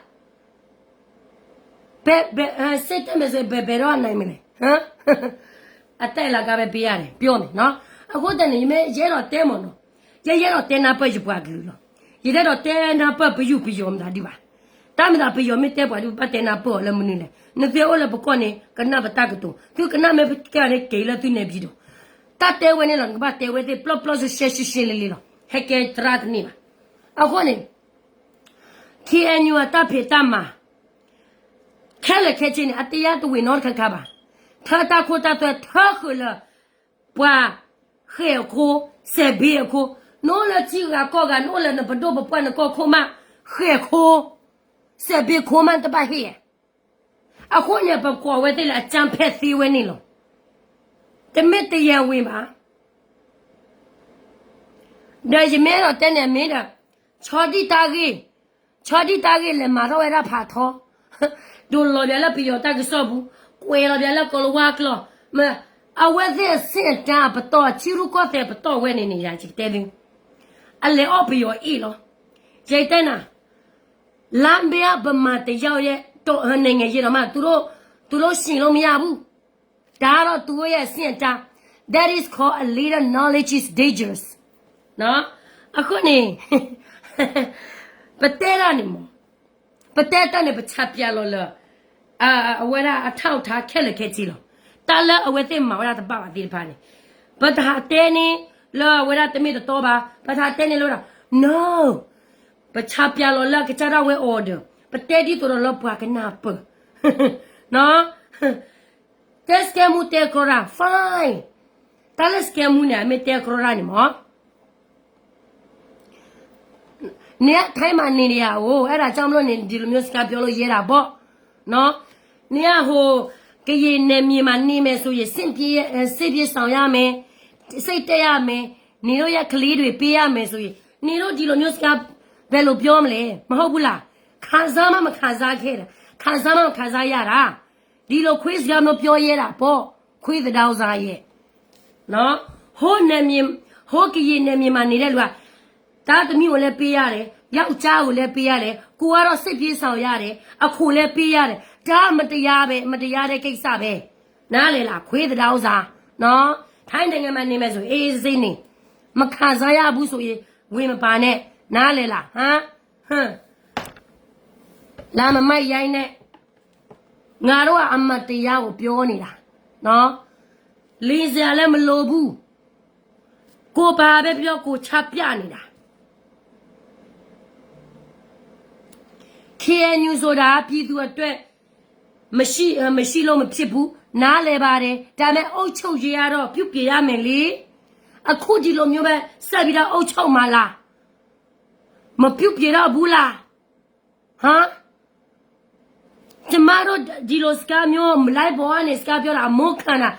ဘယ် ဘယ် အဲ စစ်တပ်မယ်ဆိုရင် ဘယ် ဘယ်တော့နိုင်မလဲ ဟမ်. အတက်အလင်းကပဲပေးရတယ် ပြောမယ်နော်. အခုတည်းနေ ယမ့ၢ် ယအဲၣ်ဒိးတဲမ့ၢ်နော်. ယ ယအဲၣ်ဒိးတဲနၢ်ပၢၢ်ယပှၤကလုာ်လီၤ. ယတအဲၣ်ဒိးတဲနၢ်ပၢၢ်ပယုၢ်ပယီၤမတၤဒံးဘၣ်. တၢ်မၤသးပယီၤမ့ၢ်တဲပှၤဒံး ဘၣ်တဲနၢ်ပၢၢ်အီၤလၢမနုၤလဲၣ်. နသုအိၣ်လၢပကီၢ်န့ၣ် ကနၣ်ပတၢ်ကတိၤ သုကနၣ်မ့ၢ်ကဲန့ၣ် က့ၤလၢသုန့ၣ်ပံၤဒီး တၢ်တဲဝဲန့ၣ်လီၤ. နကဘၣ်တဲဝဲသ့ၣ် ပျီၣ်ပျီၣ်ရှဲရှဲ ရှဲရှဲလ့လ့လီၤ. ဟဲကဲသရၣ်တန့ၢ်ဘၣ်. အဃိန့ၣ် KNU အတၢ်ဖံးတၢ်မၤ ခဲ ခဲလၢာ်ခဲဆ့န့ၣ် အတယါတဝ့ၢ်နီတခါခါဘၣ်. ထၢတၢ်ခိတၢ်သွဲထၢဃုာ်လၢ ပှၤဃဲၣ်အခိ, စဲးဘ့အခိ, နအိၣ်လၢထံဂၤကီၢ်ဂၤ, နအိၣ်လၢနပဒိၣ်ပပှၢ်နကီၢ်ခိမး, ဃဲၣ်ခိ, စဲးဘ့ခိမး နတဘၣ်ဟ့ၣ်ဧါ. အဃိန့ၣ် ပကွၢ်ဝဲသ့ၣ်လၢအကၠၢဖဲသ့ဝဲန့ၣ်လီၤ. တမ့ၢ်တယဲၢ်ဝ့ၢ်ဘၣ်. ဒီးယမ့ၢ်အဲၣ်ဒိးတဲန့ၣ်မ့ၢ်ဒီး, ဆီဒံၣ်တၢ်ဂ့ၢ်, ဆီဒံၣ်တၢ်ဂ့ၢ်လဲၤမၤထီၣ်ဝဲဒၣ်ဖးထီ, ဒိးလီၤဘၣ်လၢပယီၤတၢ်ကစီၣ်ပူၤ, ကွဲးလီၤဘၣ်လၢကီၤလၤဝါကျိာ်, မ့ၢ်, အဝဲသ့ၣ်အဆ့ၣ်အတၢ်အပတီၢ် ထံရူၢ်ကီၢ်သဲးပတီၢ်ဝဲန့ၣ်န့ၣ် ယကတဲသု, အလဲၤအီၣ်ပယီၤအ့ၣ်လီၤ. ယတဲနၤ, လါမ့ၢ်အပမၤတယါယဲ, နိုင်ငံရေးတော့မှ, သူတို့, သူတို့ရှင်လို့မရဘူး. တၢ်ဒီးသူတို့ရဲ့အဆင့်အတန်း, that is called a little knowledge is dangerous. အဃိန့ၣ်, ပတဲတၢ်န့ၣ်မ့ၢ်, ပတဲတၢ်န့ၣ် ပဆါပၠးလီၤလၢ အဝဲဒၣ်အထီၣ်အထါခဲလၢာ်ခဲဆ့လီၤ. တၢ်လၢအဝဲသ့ၣ်မၤဝဲဒၣ်တဘၣ်ဘၣ်သ့ၣ်တဖၣ်န့ၣ်, ပတဟးတဲန့ၢ်လၢအဝဲဒၣ်တမ့ၢ်တတီဘၣ်, ပတဟးတဲန့ၢ်လၢဝဲဒၣ်, no, ပဆါပၠးလီၤလၢအကစၢ်ဒၣ်ဝဲ order, ပတဲဒ်သိးဒီးလၢပှၤကနၢ်ပၢၢ် တဲစကဲမူတဲကြီတၢ် fine, တၢ်လၢစကဲမူန့ၣ် အမ့ၢ်တဲကြီတၢ်န့ၣ်မ့ၢ် နထိုင်းမှာနေနေရအိုး, အဲဒါကြောင့်မလို့နေဒီလိုမျိုးစကားပြောလို့ရဲတာပေါ့နော်. နဟိုကရင်နယ်မြေမှာနေမယ်ဆိုရင် စစ်ပြေးစစ်ပြေးရှောင်ရမယ်, စိတ်တက်ရမယ်, နေလို့ရကလေးတွေပေးရမယ်ဆိုရင် နေလို့ဒီလိုမျိုးစကားဘယ်လိုပြောမလဲ, မဟုတ်ဘူးလား. ခံစားမှမခံစားခဲ့တာ, ခံစားမှမခံစားရတာ. ဒီလိုခွေးစကားမျိုးပြောရဲတာပေါ့, ခွေးသဒါဥစားရဲ့. နော်, ဟိုနယ်မြေ, ဟိုကရင်နယ်မြေမှာနေတဲ့လူက သားသမီးကိုလည်းပေးရတယ်, ယောက်ျားကိုလည်းပေးရတယ်, ကိုကတော့စစ်ပြေးရှောင်ရတယ်, အခွန်လည်းပေးရတယ်, ဒါမတရားပဲ, မတရားတဲ့ကိစ္စပဲ, နားလည်လား, ခွေးသဒါဥစား. နော်, ထိုင်းနိုင်ငံမှာနေမယ်ဆိုရင် အေးအေးဆေးဆေးနေ, မခံစားရဘူးဆိုရင် ဝင်မပါနဲ့, နားလည်လား, ဟမ်, ဟမ်. လာမမရိုင်းနဲ့, ငါတို့ကအမှန်တရားကိုပြောနေတာနော်, လိမ်စရာလည်းမလိုဘူး, ကိုယ်ဘာပဲပြောကိုယ်ချပြနေတာ. ခ့ၣ်အဲၣ်ယူႇဆိုတာပြည်သူအတွက် မရှိမရှိလို့မဖြစ်ဘူး, နားလည်ပါတယ်, ဒါပေမဲ့အုပ်ချုပ်ရေးကတော့ပြုပြင်ရမယ်လေ. အခုဒီလိုမျိုးပဲဆက်ပြီးတော့အုပ်ချုပ်မှာလား, မပြုပြင်တော့ဘူးလား. ဟမ်, ကျမတို့ဒီလိုစကားမျိုး live ပေါ်ကနေစကားပြောတာ အမိုးခံတာ,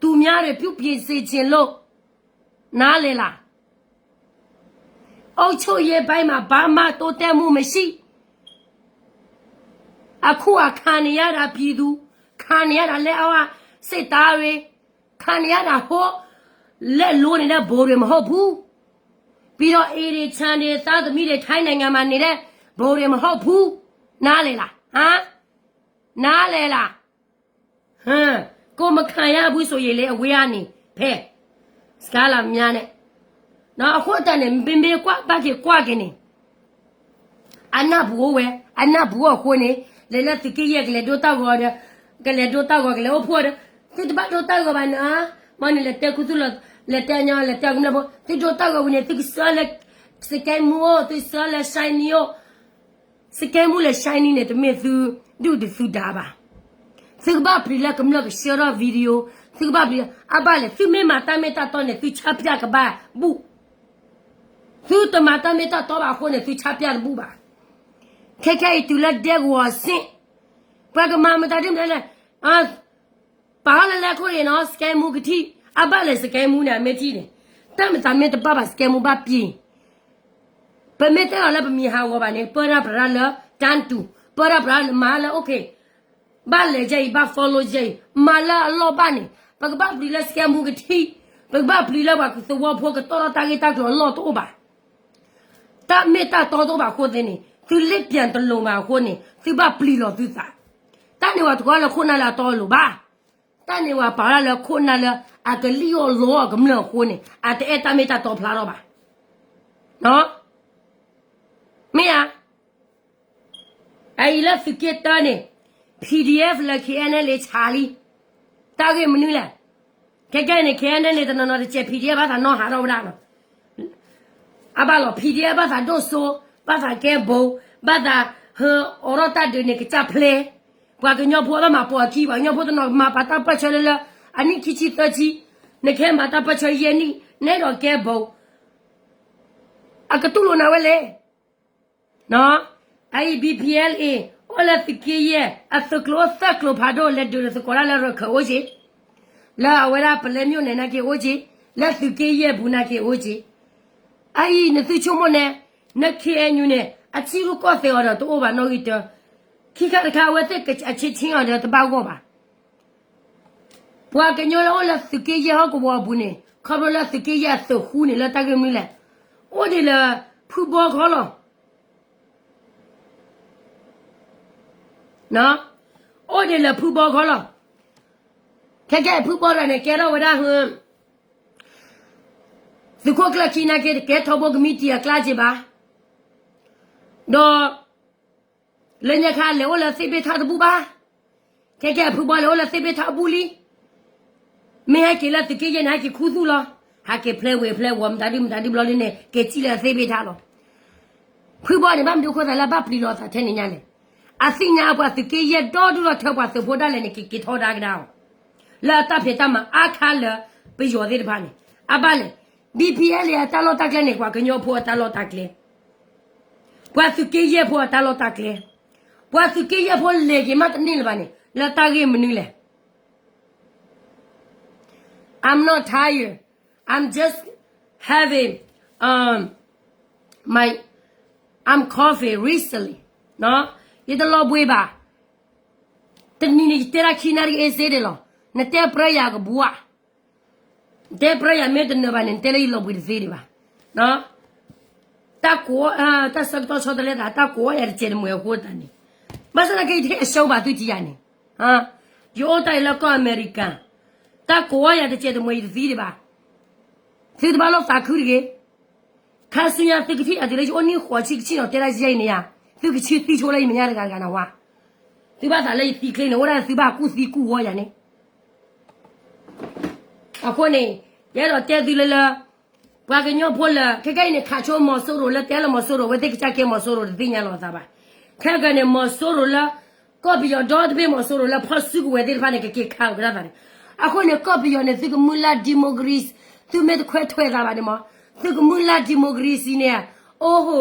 သူများတွေပြုပြင်စေချင်လို့, နားလည်လား. အုပ်ချုပ်ရေးပိုင်းမှာဘာမှတိုးတက်မှုမရှိ, အခုကခံနေရတာပြည်သူ, ခံနေရတာလက်အောက်ကစစ်သားတွေ, ခံနေရတာဟိုလက်လိုနေတဲ့ဗိုလ်တွေမဟုတ်ဘူး. ပြီးတော့ အေးဒီချန်တွေ, သားသမီးတွေ, ထိုင်းနိုင်ငံမှာနေတဲ့ဗိုလ်တွေမဟုတ်ဘူး. နားလည်လား, ဟမ်, နားလည်လား. ဟမ်, ကိုယ်မခံရဘူးဆိုရင်လည်း အဝေးကနေ ဖဲ, စကားလာများနဲ့. နော်, အဃိသတးန့ၣ် မ့မ့ၢ်ကွၢ်ဘၣ်က့ၤကွၢ်က့ၤန့ၣ် အနၢ်ပူၤအိၣ်ဝဲ, အနၢ်ပူၤအိၣ်အဃိန့ၣ်, လဲၤလၢသုးက့ယဲၢ် ကလဲၤဒိတၢ်ဂီၤဒီး, ကလဲၤဒိတၢ်ဂီၤ ကလဲၤအိၣ်ဖှိၣ်ဒီး, သုတဘၣ်ဒိတၢ်ဂီၤဘၣ်န့ၣ်, မ့ၢ်န့ၣ်လဲၤတဲခူသူၣ်လီၤ, လဲၤတဲညီ, လဲၤတဲကမျၢၢ်ဖိ, သုဒိတၢ်ဂီၤဝံၤန့ၣ် သုကဆှၢလၢ စကဲမူအိၣ်, သုဆှၢလၢ shiny အိၣ်, စကဲမူလၢ shiny န့ၣ် တမ့ၢ်သုဒုၣ်ဒုးသုဒါဘၣ်. သုကဘၣ်ပျံၤလၢကမျၢၢ်ကဆှၢထီၣ် video, သုကဘၣ်ပျံၤလၢ, အဘၣ်လဲၣ်, သုမ့ၢ်မၤတၢ်မ့ၢ်တၢ်တီန့ၣ် သုဆါပၠၣ်ကဘၣ်ဘူၣ်. သုတမၤတၢ်မ့ၢ်တၢ်တီဘၣ်အဃိန့ၣ် သုဆါပၠၣ်တဘူၣ်ဘၣ်. ခဲခဲအံၤတုၤလၢဒဲကဝီၤအဆင့်, ပှၤကမၤမတၤဒ်မလဲၣ်လဲၣ်, ပာ်လီၤလၢလဲၤခိၣ်န့ၣ်နီၤ, စကဲမူကထံၣ်, အဘၣ်လဲၣ်စကဲမူန့ၣ် အမ့ၢ်ထံၣ်န့ၣ်, တၢ်မတၤမ့ၢ်တဘၣ်ဘၣ် စကဲမူဘၣ်ပျံၤ. ပမ့ၢ်တဲလီၤလၢပမံၤဟးဂီၤဘၣ်န့ၣ် ပၢတၢ်ပြးလၢတၢ်တူၢ်, ပၢတၢ်ပြးလၢမၤလၢ okay, ဘၣ်လဲၤကဲအံၤ ဘၣ် follow ကဲအံၤ, မၤလၢအလီၢ်ဘၣ်န့ၣ် ပကဘၣ်ပျံၤလၢစကဲမူကထံၣ်, ပကဘၣ်ပျံၤလၢပှၤသဝီဖိကတီၢ်ထီၣ်တၢ်ဂ့ၢ်တၢ်ကျိၤအလီၢ်တအိၣ်ဘၣ်. တၢ်မ့ၢ်တၢ်တီတအိၣ်ဘၣ်အဃိသ့န့ၣ် သုလ့ပျံၤတလိၤဘၣ်အဃိန့ၣ် သုဘၣ်ပျံၤလီၤသုသး. တၢ်န့ၣ်ဝဲတကီလၢခိၣ်နၢ်လၢအတီအလိၤဘၣ်. တၢ်န့ၣ်ဝဲပာ်ဝဲဒၣ်လၢခိၣ်နၢ်လၢအကလံၣ်အီၣ်လီအီၣ်ကမျၢၢ်အဃိန့ၣ် အတအဲၣ်တၢ်မ့ၢ်တၢ်တီဖျါထီၣ်ဘၣ်. မ့ၢ်ဧါ. အအံၤလၢသုးက့တၢန့ၣ် PDF လၢ KNLA ဆါလံ. တၢ်ဂ့ၢ်မနုၤလဲၣ်. ခဲကဲန့ၣ် KNLA တနီၤနီၤတစဲး PDF ဘၣ်သးနီၢ်ဟးထီၣ်ဝဲဒၣ်လီၤ. အဘၣ်လီၤ PDF ဘၣ်သးဒိၣ်စိ, ဘၣ်သးကဲဘိ, ဘၣ်သးဟၢအီၣ်ထီၣ်တၢ်ဒုးန့ၣ်ကစၢ်ဖျဲး. ပှၤကညီဖိအဘၣ်မၤပိာ်အခံ, ပှၤကညီဖိတနီၤမၤပာ်တၢ်ပၢၢ်ဆၢလၢလၢ အနံၣ်ခံဆံသၢဆံ, နကဟဲမၤတၢ်ပၢၢ်ဆၢယဲၢ်နံၣ် နဲဒိးကဲဘိ, အကတူၢ်လိာ်နၤဝဲလဲၣ်. အအံၤ B P L A အိၣ်လၢသုးက့ယဲၢ် အသုးကျိၤအိၣ်သၢကျိၤဖးဒိၣ် လဲၤဒုးလၢသုးကီးဒၣ်လၢရခၢၣ်အိၣ်က့ၤ, လၢအဝဲဒၣ်ပလဲၤမၠိၣ်နဲၣ်နာ်က့ၤအိၣ်က့ၤ, လၢသုးက့ယဲၢ်ပူၤနာ်က့ၤအိၣ်က့ၤ. အအံၤနသုဆိကမိၣ်န့ၣ်, န K N U န့ၣ် အထံရူၢ်ကီၢ်သဲးအီၤဒီးတအိၣ်ဘၣ်နီၣ်ဂံၢ်တၢ, ခံခါတခါအဝဲသ့ၣ်အဆံးဆံးအီၤဒီးတဘၣ်ဂီၢ်ဘၣ်. ပှၤကညီလၢအိၣ်လၢသုးက့ယဲၢ်ဟီၣ်ကဝီၤအပူၤန့ၣ် ခီဖျိလၢသုးက့ယဲၢ်အသုးဃူန့ၣ် လၢတၢ်ဂ့ၢ်မနုၤလဲၣ်, အိၣ်ဒံးလၢဖုဘီခီလီၤ. အိၣ်ဒံးလၢဖုဘီခီလီၤ. ခဲကဲဖုဘီတဂၤန့ၣ် ကဲထီၣ်ဝဲဒၣ် သုးခိၣ်ကျၢၢ်ခံနာ်က့ၤ တကဲထီဘိကမံးတံာ်အကျါက့ၤဘၣ်, ဒီး လၢညါခါလဲၤအိၣ်လၢသ့ၣ်ဘ့ၣ်ထၣ်တဘူၣ်ဘၣ်, ခဲကဲအဖုဘီလဲၤအိၣ်လၢသ့ၣ်ဘ့ၣ်ထၣ်အဘူၣ်လံ. မ့ၢ်ဟဲက့ၤလၢသုးက့ယဲၢ်န့ၣ် ဟဲက့ၤခူသူၣ်လီၤ, ဟဲက့ၤဖျဲဝဲဖျဲဝီၤ မတၤဒုမတၤဒုဘျီလံန့ၣ် က့ၤစံၣ်လၢသ့ၣ်ဘ့ၣ်ထၣ်လီၤ. ဖုဘီန့ၣ် ဘၣ်မနုၤအဃိသးလၢအဘၣ်ပျံၤလီၤအသးထဲန့ၣ်ညါလဲၣ်. အသ့ၣ်ညါပှၤသုးက့ယဲၢ်ဒီဒူၣ်ဒီထၢပှၤသုးဖိဒၣ်လဲာ်န့ၣ် က့ၤက့ၤထီဒါကဒါအီၤ လၢအတၢ်ဖံးတၢ်မၤအါခါလၢပယီၤသ့ၣ်တဖၣ်န့ၣ် အဘၣ်လဲၣ်. B P L A အတၢ်လီၢ်တၢ်ကျဲန့ၣ် ပှၤကညီဖိအတၢ်လီၢ်တၢ်ကျဲ, ပှၤသုးက့ယဲၢ်ဖိအတၢ်လီၢ်တၢ်ကျဲ, ပှၤသုးက့ယဲၢ်ဖိလဲၤက့ၤမးတန့ၢ်လၢၤဘၣ်န့ၣ် လၢတၢ်ဂ့ၢ်မနုၤလဲၣ်. I'm not tired. I'm just having, um, my, I'm coughing recently. ယတလီၤဘှံးဘၣ်. တနံၤန့ၣ် ယတဲဒၣ်ခံနၣ်ရံၣ်အ့စ့ဒၣ်လီၤ. နတဲပြၢယၤကဘှါ, နတဲပြၢယၤမ့ၢ်တနၢၤဘၣ်န့ၣ် နတဲလၢယလီၤဘှံးတသ့ဒံးဘၣ်. တၢ်ကိး, တၢ်ဆၢကတီၢ်ဆီတလဲသး တၢ်ကိးအီၣ်ယၤတစဲးတမှဲၤအဃိသတးန့ၣ်, ဘၣ်ဆၣ်သနာ်က့ ယတဟ့ၣ်အဆၢဘၣ်သုထံယၤန့ၣ်, ယအိၣ်တၢ်အံၤလၢကီၢ်အမဲရကၤ, တၢ်ကိးအီၣ်ယၤတစဲးတမှဲၤယတသ့ဒံးဘၣ်. သုတဘၣ်လိၣ်သးခုတဂ့ၤ. ခါဆူညါသုကထံၣ်အီၤတုၤလၢယအိၣ်နံၣ်ဃိးဆံကဆံၣ်နီၤ တဲဒၣ်ယဲအံၤန့ၣ်ယါ, သုကဆံသံဆိလၢယမဲာ်ညါတဂၤတဂၤနဝါ. သုဘၣ်သးလၢယသံချ့န့ၣ် အိၣ်ဒၣ်သုဘၣ်ကူၣ်သံကူၣ်ဝီယၤန့ၣ် အဃိန့ၣ် ယအဲၣ်ဒိးတဲသုလၢလၢ ပှၤကညီဖိလၢ ခဲကဲအံၤန့ၣ် ခးဆိမီၤစိရိၤလၢ တဲလၢမီၤစိရိၤ အဝဲသ့ၣ်ကစၢ်ကဲမီၤစိရိၤတသ့ၣ်ညါလီၤအသးဘၣ်. ခဲကဲန့ၣ် မီၤစိရိၤလၢ ကီၢ်ပယီၤဒီတဘ့ၣ် မီၤစိရိၤလၢဖီၣ်စုကဝဲၤသ့ၣ်တဖၣ်န့ၣ် ကက့ၤခးကဒါသးန့ၣ်. အဃိန့ၣ် ကီၢ်ပယီၤန့ၣ် သုကမုၢ်လၢ် democracy သုမ့ၢ်တခွဲးထွဲးသးဘၣ်န့ၣ်မး သုကမုၢ်လၢ် democracy န့ၣ် အိၣ်ဟိ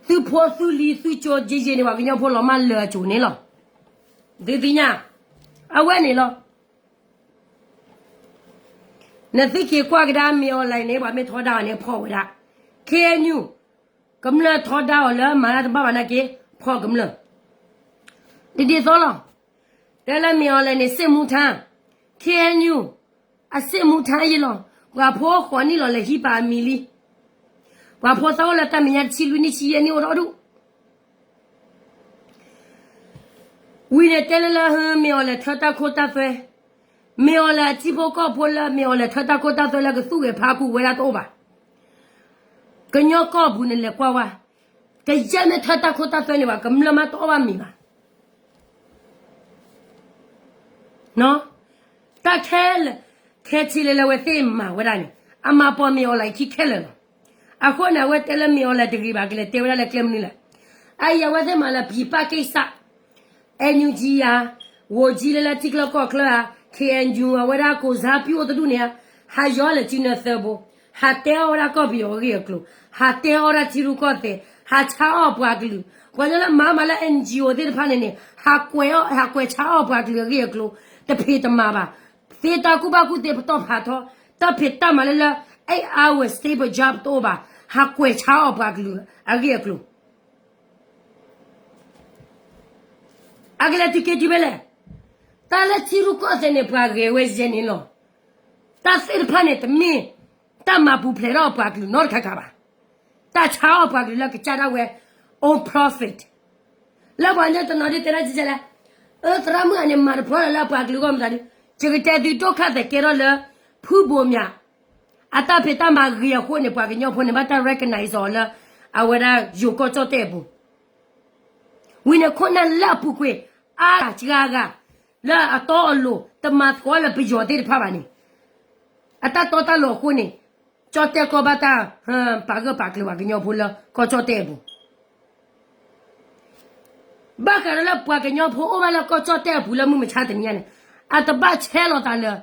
သုဖိသုလံၤသုကၠိယံာ်ယံာ်န့ၣ် ပှၤကညီဖိလီၤမၢ်လၢာ်အစိၤန့ၣ်လီၤ. သုသ့ၣ်ညါ အဝဲန့ၣ်လီၤ. နသုက့ၤကွၢ်ကဒါ မင်းအောင်လှိုင် န့ၣ် ပှၤမ့ၢ်ထီဒါအီၤန့ၣ် ဖီၣ်ဝဲဒၣ် K N U ကမျၢၢ်ထီဒါအီၤလၢမၤတၢ်တဘၣ်ဘၣ်နာ်က့ ဖီၣ်ကမျၢၢ် ဒ်ဒ်သိးလီၤ. တဲလၢ မင်းအောင်လှိုင် န့ၣ် စစ်မှုထမ်း K N U အစစ်မှုထမ်း ယံၤလီၤ. ပှၤဖိဃိးနံၣ်လီၤ လဲၤဟံးပာ်အမံၤလံ. ပှၤဖိသၣ်အိၣ်လၢတၢ်မဲာ်ညါတဆံလွံၢ်နံၣ်ဆံယဲၢ်နံၣ်အိၣ်ထီၣ်ဒူၣ် ဝံၤန့ၣ်တဲလၢလၢ မင်းအောင်လှိုင် ထၢတၢ်ခိတၢ်သွဲ, မင်းအောင်လှိုင် အထံဖိကီၢ်ဖိလၢ မင်းအောင်လှိုင် ထၢတၢ်ခိတၢ်သွဲလၢကသူၣ်ဂဲၤဖးအပူၤဝဲဒၣ်တအိၣ်ဘၣ်. ကညီကီၢ်ပူၤန့ၣ် လဲၤကွၢ်ဝဲ, ကယဲၢ်မ့ၢ်ထၢတၢ်ခိတၢ်သွဲန့ၣ်ဘၣ် ကမျၢၢ်မးတအီၣ်ဘၣ်မ့ၤဘၣ်. တၢ်ခဲလၢာ် ခဲဆံးလဲၤလၢအဝဲသ့ၣ်မၤဝဲဒၣ်န့ၣ် အမၤပိာ် မင်းအောင်လှိုင် ခံခဲလၢာ်လီၤ. အဃိန့ၣ် အဝဲတဲလၢ မင်းအောင်လှိုင် တဂ့ၤဘၣ် ကလဲၤတဲဝဲဒၣ်လၢကျဲမနုၤလဲၣ်. အအံၤ အဝဲသ့ၣ်မၤလၢ ပြည်ပကိစ္စ NUG ဧါ, ဝိုလ်ကြီး လၢလၢထံချၢကီၢ်ချၢဧါ, K N U အဝဲဒၣ် ကိုယ်စားပြု အိၣ်တဒူၣ်န့ၣ်ဧါ, ဟးယီၤလၢကၠံနၢသၢဘိ, ဟးတဲအီၣ်ဝဲဒၣ်ကီၢ်ပယီၤအဂ့ၢ်အကျိၤ, ဟးတဲအီၣ်ဝဲဒၣ်ထံရူၢ်ကီၢ်သဲး, ဟးဆါအီၣ်ပှၤကလုာ်, ပှၤကညီလၢမၤမၤလၢ N G O သ့ၣ်တဖၣ်န့ၣ်န့ၣ် ဟးကွဲးအီၣ် ဟးကွဲးဆါအီၣ်ပှၤကလုာ်အဂ့ၢ်အကျိၤ, တဖံးတမၤဘၣ်. သ့တၢ်ကူၣ်ဘၣ်ကူၣ်သ့ပတီၢ်ဖးထီ, တၢ်ဖံးတၢ်မၤလၢလၢ eight hours stable job တအိၣ်ဘၣ်, ဟးကွဲးဆါအီၣ်ပှၤကလုာ်အဂ့ၢ်အကျိၤ အကလဲၤတုၤက့ၤတုၤဖဲလဲၣ်. တၢ်လၢထံရူၢ်ကီၢ်သဲးန့ၣ် ပှၤဂဲၤဝဲယဲန့ၣ်လီၤ. တၢ်သ့ၣ်တဖၣ်န့ၣ် တမ့ၢ်တၢ်မၤပူၤဖျဲးထီၣ်ပှၤကလုာ်နီတခါခါဘၣ်. တၢ်ဆါအီၣ်ပှၤကလုာ်လၢကစၢ်ဒၣ်ဝဲ own profit လၢပှၤကညီတနီၤဒ်တဲဒၣ်ကလဲၣ်, အၢ သရၣ်မုၣ်အန့ၣ် မၤတဖျီလၢပှၤကလုာ်ဂီၢ်မတၤဒု, ယကတဲသုဒိၣ်ခါသဲးကဲထီၣ်လၢ ဖုဘိးမၠး အတၢ်ဖံးတၢ်မၤဂ့ၤအဃိန့ၣ် ပှၤကညီဖိန့ၣ် ဘၣ်တၢ် recognize အီၤလၢ အဝဲဒၣ်ယိၤကီၢ်ကၠီၣ်တဲၣ်အပူၤ, ဝံၤန့ၣ်ခိၣ်နၢ်လၢအပူၤကွံာ် အါဂၤစှၤဂၤ လၢအတီအလိၤ တမၤသကိးလၢပယီၤသ့ၣ်တဖၣ်ဘၣ်န့ၣ်, အတၢ်တီတၢ်လိၤအဃိန့ၣ် ကၠီၣ်တဲၣ်ကီၢ်ဘၣ်တၢ် ပာ်ဂၢၢ်ပာ်ကျၢၤပှၤကညီဖိလၢကီၢ်ကၠီၣ်တဲၣ်အပူၤ ဘၣ်ဃးဒီးလၢပှၤကညီဖိအိၣ်ဘၣ်လၢကီၢ်ကၠီၣ်တဲၣ်အပူၤလၢမုၢ်မဆါတနံၤညါန့ၣ်, အတဘၣ်ဆဲးလီၤသးလၢ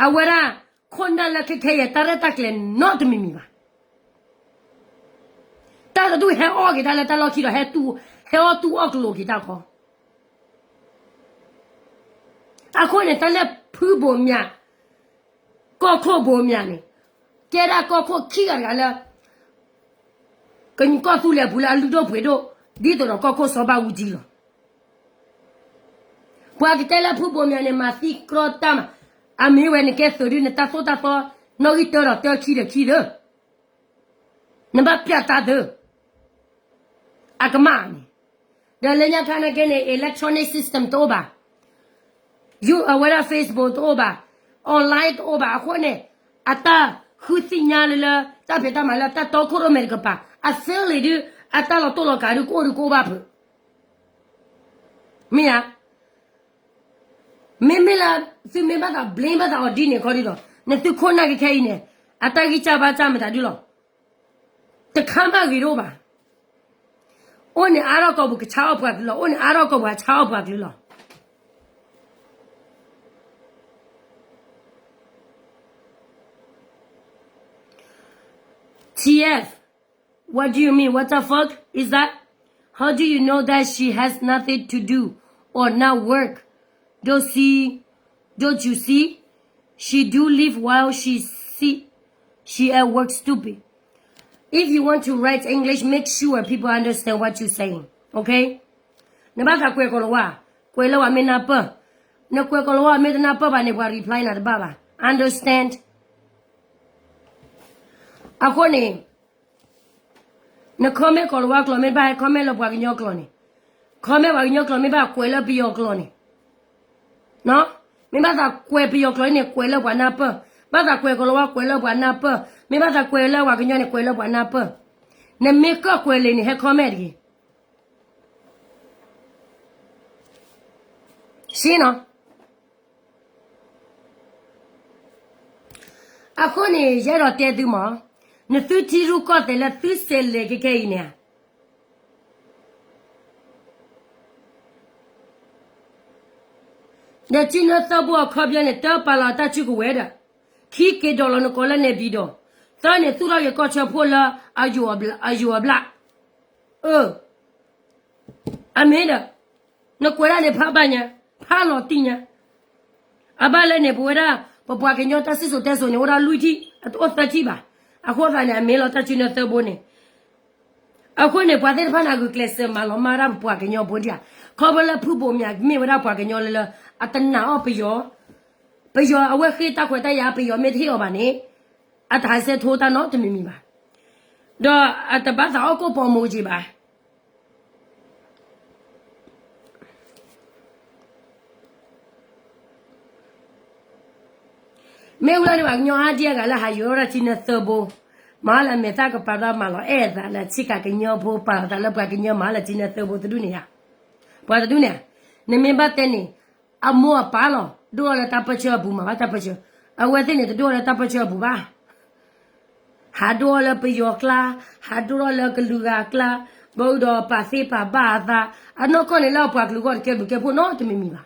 အဝဲဒၣ် ခိၣ်နၢ်လၢခဲခဲအံၤအတၢ်ရဲၣ်တၢ်ကျဲၤနီတမံၤမံၤဘၣ်. တၢ်တဒူၣ်ဟဲအီၣ်က့ၤတၢ်လၢတၢ်လီၢ်ခံဒီး ဟဲအီၣ်တူၢ်အီၣ်ကျိၤက့ၤတၢ်ခီ. အဃိန့ၣ် တၢ်လၢဖုဘိးမၠး ကီၢ်ခိၣ်ဘိးမၠးန့ၣ် ကဲဒၣ်ကီၢ်ခိၣ်ခံဂၤတဂၤလၢ ကီၢ်သူလ့ၤအပူၤလၢအလုၢ်ဒိၣ်ပှ့ၤဒိၣ် ဒ်သိးဒီးကီၢ်ခိၣ်စီၤဘၣ်အူကၠံလီၤ. ပှၤကတဲလၢဖုဘိးမၠးန့ၣ် မၤသံကြီတၢ်မး, အမ့ၢ်ဝဲန့ၣ်ကဲသုးဒုး နတၢ်သိၣ်တၢ်သီ နီၣ်ဂံၢ်တၢဒီးတၢခံဒီးခံဒီး နဘၣ်ပျၢ်တၢ်သု အကမၣ်န့ၣ်, ဒီးလၢညါခါနာ်က့န့ၣ် electronic system တအိၣ်ဘၣ်, ယူၢ်အဝဲဒၣ် Facebook တအိၣ်ဘၣ်, online တအိၣ်ဘၣ်အဃိန့ၣ်, အတၢ်ဃုသ့ၣ်ညါလၢလၢ တၢ်ဖံးတၢ်မၤလၢတၢ်တီခိၣ်ရိၣ်မဲတကပၤ အ feel လံဒုး အတၢ်လီၤတိၢ်လီၤကးဒုးကအိၣ်ဒုးကအိၣ်ဘၣ်ဖုး မ့ၢ်ဧါ. မ့မ့ၢ်လၢ သုမ့ၢ်ဘၣ်သး blame ဘၣ်သးအီၤဒ်န့ၣ်ခီဒုးလီၤ. နသုခိၣ်နၢ်ကခဲအံၤန့ၣ် အတၢ်ဂံၢ်စၢ်ဘါစၢ်မတၤဒုးလီၤ. တခါမးဂ့ၤတအိၣ်ဘၣ်. အိၣ်န့ၣ်အါထီၣ်ကိာ်ပူၤကဆါအီၣ်ပှၤကလုာ်လီၤ. အိၣ်န့ၣ်အါထီၣ်ကိာ်ပူၤဟးဆါအီၣ်ပှၤကလုာ်လီၤ. T F, what do you mean? What the fuck is that? How do you know that she has nothing to do or not work? Don't see, don't you see? She do live while she see, she at work, stupid. If you want to write English, make sure people understand what you saying. Okay? နဘၣ်သးကွဲးကီၤလၤဝါ, ကွဲးလၢပှၤမ့ၢ်နၢ်ပၢၢ်, နကွဲးကီၤလၤဝါမ့ၢ်တနၢ်ပၢၢ်ဘၣ်န့ၣ် ပှၤ reply နၤတဘၣ်ဘၣ်. Understand? အဃိန့ၣ် န comment ကီၤလၤဝါကျိာ် မ့ၢ်တဘၣ်ဟဲ comment လၢပှၤကညီကျိာ်န့ၣ်, comment ပှၤကညီကျိာ် မ့ၢ်ဘၣ်ကွဲးလၢပယီၤကျိာ်န့ၣ်, မ့ၢ်ဘၣ်သးကွဲးပယီၤကျိာ်န့ၣ် ကွဲးလၢပှၤနၢ်ပၢၢ်, ဘၣ်သးကွဲးကီၤလၤဝါ ကွဲးလၢပှၤနၢ်ပၢၢ်, မ့ၢ်ဘၣ်သးကွဲးလၢပှၤကညီန့ၣ် ကွဲးလၢပှၤနၢ်ပၢၢ်, နမ့ၢ်ကၢၢ်ကွဲးလံာ်န့ၣ် ဟဲ comment တဂ့ၤ. ရှင်းနော်. အဃိန့ၣ် ယအဲၣ်ဒိးတဲသုမး, နသုထံရူၢ်ကီၢ်သဲးလၢသုဆဲးလဲၤကဲကဲအံၤန့ၣ်ဧါ, ဒီးထံနၢသၢဘိအခီပညီန့ၣ် တၢပာ်လီၤတၢ်စုကဝဲၤဒီး, ခံက့ၤဒိးလီၤနကိးလၢနဲၣ်ဘံၣ်ဒီး, သၢန့ၣ်သူၣ်ထီၣ်က့ၤကီၢ်ဆၢဖှိၣ်လၢအယိာ်အဘျၣ်, အၢ အမ့ၢ်ဒီး နကွဲးဒၣ်န့ၣ်ဖးဘၣ်ညါ, ဖးလီၤတံၢ်ညါ, အဘၣ်လၢန့ၣ် ပဝဲဒၣ် ပပှၤကညီတၢ်စံၣ်စိၤတဲစိၤန့ၣ် အိၣ်ဒၣ်လွံၢ်ထံၣ်, အတအိၣ်သၢထံၣ်ဘၣ်. အဃိသတးန့ၣ် အမ့ၢ်လီၤတၢ်စုနၢသၢဘိန့ၣ်, အဃိန့ၣ် ပှၤသ့ၣ်တဖၣ်န့ၣ်ဂုာ်ကျဲးစၢးမၤလီၤမၢ်ဒၣ်ပပှၤကညီဖိဒံးဧါ, ခီဖျိလၢဖုဘိးမၠးမ့ၢ်ဝဲဒၣ်ပှၤကညီလၢလၢ အတနာ်အီၣ်ပယီၤ, ပယီၤအဝဲဃ့တၢ်ခွဲးတၢ်ယာ် ပယီၤမ့ၢ်တဟ့ၣ်အီၤဘၣ်န့ၣ်, အတဟးဆဲးထိတၢ်နီတမံၤမံၤဘၣ်. ဒီးအတဘၣ်သးအီၣ်ကိၣ်ပိာ်မုၣ်က့ၤဘၣ်. မ့ၢ်ဝဲလၢန့ၣ် ပှၤကညီအါဒံအါဂၤလၢဟးယိးထီၣ်ဒၣ်ထံနၢသၢဘိ, မၤလၢမဲာ်သၣ်ကပၤဒီးမၤလီၤအဲၣ်အသးလၢထံကးကညီဖိ ပာ်လီၤသးလၢပှၤကညီ မၤလၢထံနၢသၢဘိတဒူၣ်န့ၣ်ဧါ. ပှၤတဒူၣ်န့ၣ်, နမ့ၢ်ဘၣ်တဲန့ၣ်, အမိၢ်အပၢ်လီၤ, ဒိၣ်ထီၣ်လၢတၢ်ပၢဆှၢအပူၤ မၤဘၣ်တၢ်ပၢဆှၢ, အဝဲသ့ၣ်န့ၣ် တဒိၣ်ထီၣ်လၢတၢ်ပၢဆှၢအပူၤဘၣ်. ဟးဒိၣ်ထီၣ်လၢပယီၤကျါ, ဟးဒိၣ်ထီၣ်လၢကလုာ်ဂၤအကျါ, ဘၣ်ဒီးပာ်သ့ပာ်ဘၣ်အသး, အနီၢ်ကီၢ်န့ၣ်လၢအပှၤကလုာ်ဂီၢ်တကဲဘျုးကဲဖှိၣ်နီတမံၤမံၤဘၣ်.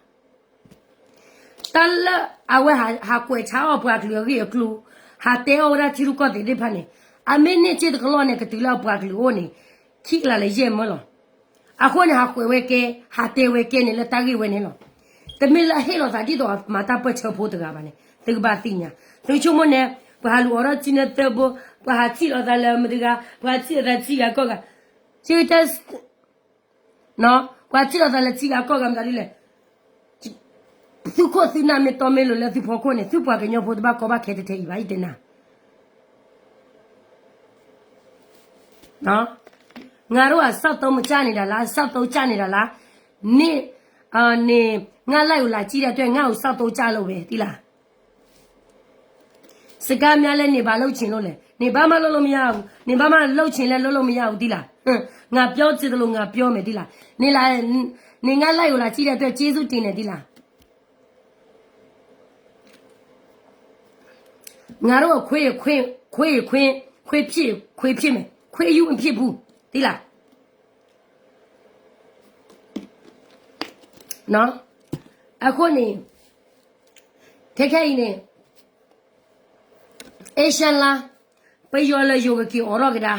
တၢ်လၢအဝဲဟးကွဲးဆါအီၣ်ပှၤကလုာ်အဂ့ၢ်အကျိၤ, ဟးတဲအီၣ်ဝဲဒၣ်ထံရူၢ်ကီၢ်သဲးသ့ၣ်တဖၣ်န့ၣ်, အမ့ၢ်န့ၢ်စ့ၢ်တကလီၢ်န့ၣ် ကတုၤလၢအပှၤကလုာ်အအိၣ်န့ၣ်, ခံကလးလၢယဲၢ်မၢလီၤ. အဃိန့ၣ် ဟးကွဲးဝဲကဲ, ဟးတဲဝဲကဲန့ၣ်လၢတၢ်ဂ့ၢ်ဝဲန့ၣ်လီၤ. တမ့ၢ်လၢအဟ့ၣ်လီၤသးဒ်သိးမၤတၢ်ပၢဆှၢဖိတဂၤဘၣ်န့ၣ် သုကဘၣ်သ့ၣ်ညါ. သုဆိကမိၣ်န့ၣ်, ပှၤဟးလူၤအိးထီၣ်ထံနၢသၢဘိ, ပှၤဟးထံၣ်လိာ်သးလၢမတၤတဂၤ, ပှၤထံၣ်လိာ်သးထံဂၤကီၢ်ဂၤ, ပှၤထံၣ်လိာ်သးလၢထံဂၤကီၢ်ဂၤမတၤဒ်လဲၣ်. သုခိၣ်သုနၢ်မ့ၢ်တီမ့ၢ်လိၤလၢသုဖီခိၣ်န့ၣ် သုပှၤကညီဖိတဘၣ်ကီဘၣ်ခဲထဲအံၤဘၣ် ယတဲနၤ. ငါတို့က စောင့်သုံးမကျနေတၢ်လား, စောင့်သုံးကျနေတၢ်လား, နင် ငါ့လိုက်ကိုလာကြည့်တဲ့အတွက် ငါ့ကိုစောင့်သုံးကျလို့ပဲ သိလား. စကားများလဲ နေပါလုပ်ချင်လို့လဲ, နေဘာမှလုပ်လို့မရဘူး, နေဘာမှလုပ်ချင်လဲလုပ်လို့မရဘူး သိလား. ငါပြောချင်သလို ငါပြောမယ် သိလား. နေလာ, နေငါ့လိုက်ကိုလာကြည့်တဲ့အတွက် ကျေးဇူးတင်တယ် သိလား. ငါတို့ခွေး, ခွေး, ခွေး, ခွေးဖြစ်, ခွေးဖြစ်မယ်, ခွေးယူမဖြစ်ဘူး, သိလား. အဃိန့ၣ် ခဲခဲအံၤန့ၣ် Asian လါ ပယီၤလၢယိၤကက့ၤအိးထီၣ်ကဒါ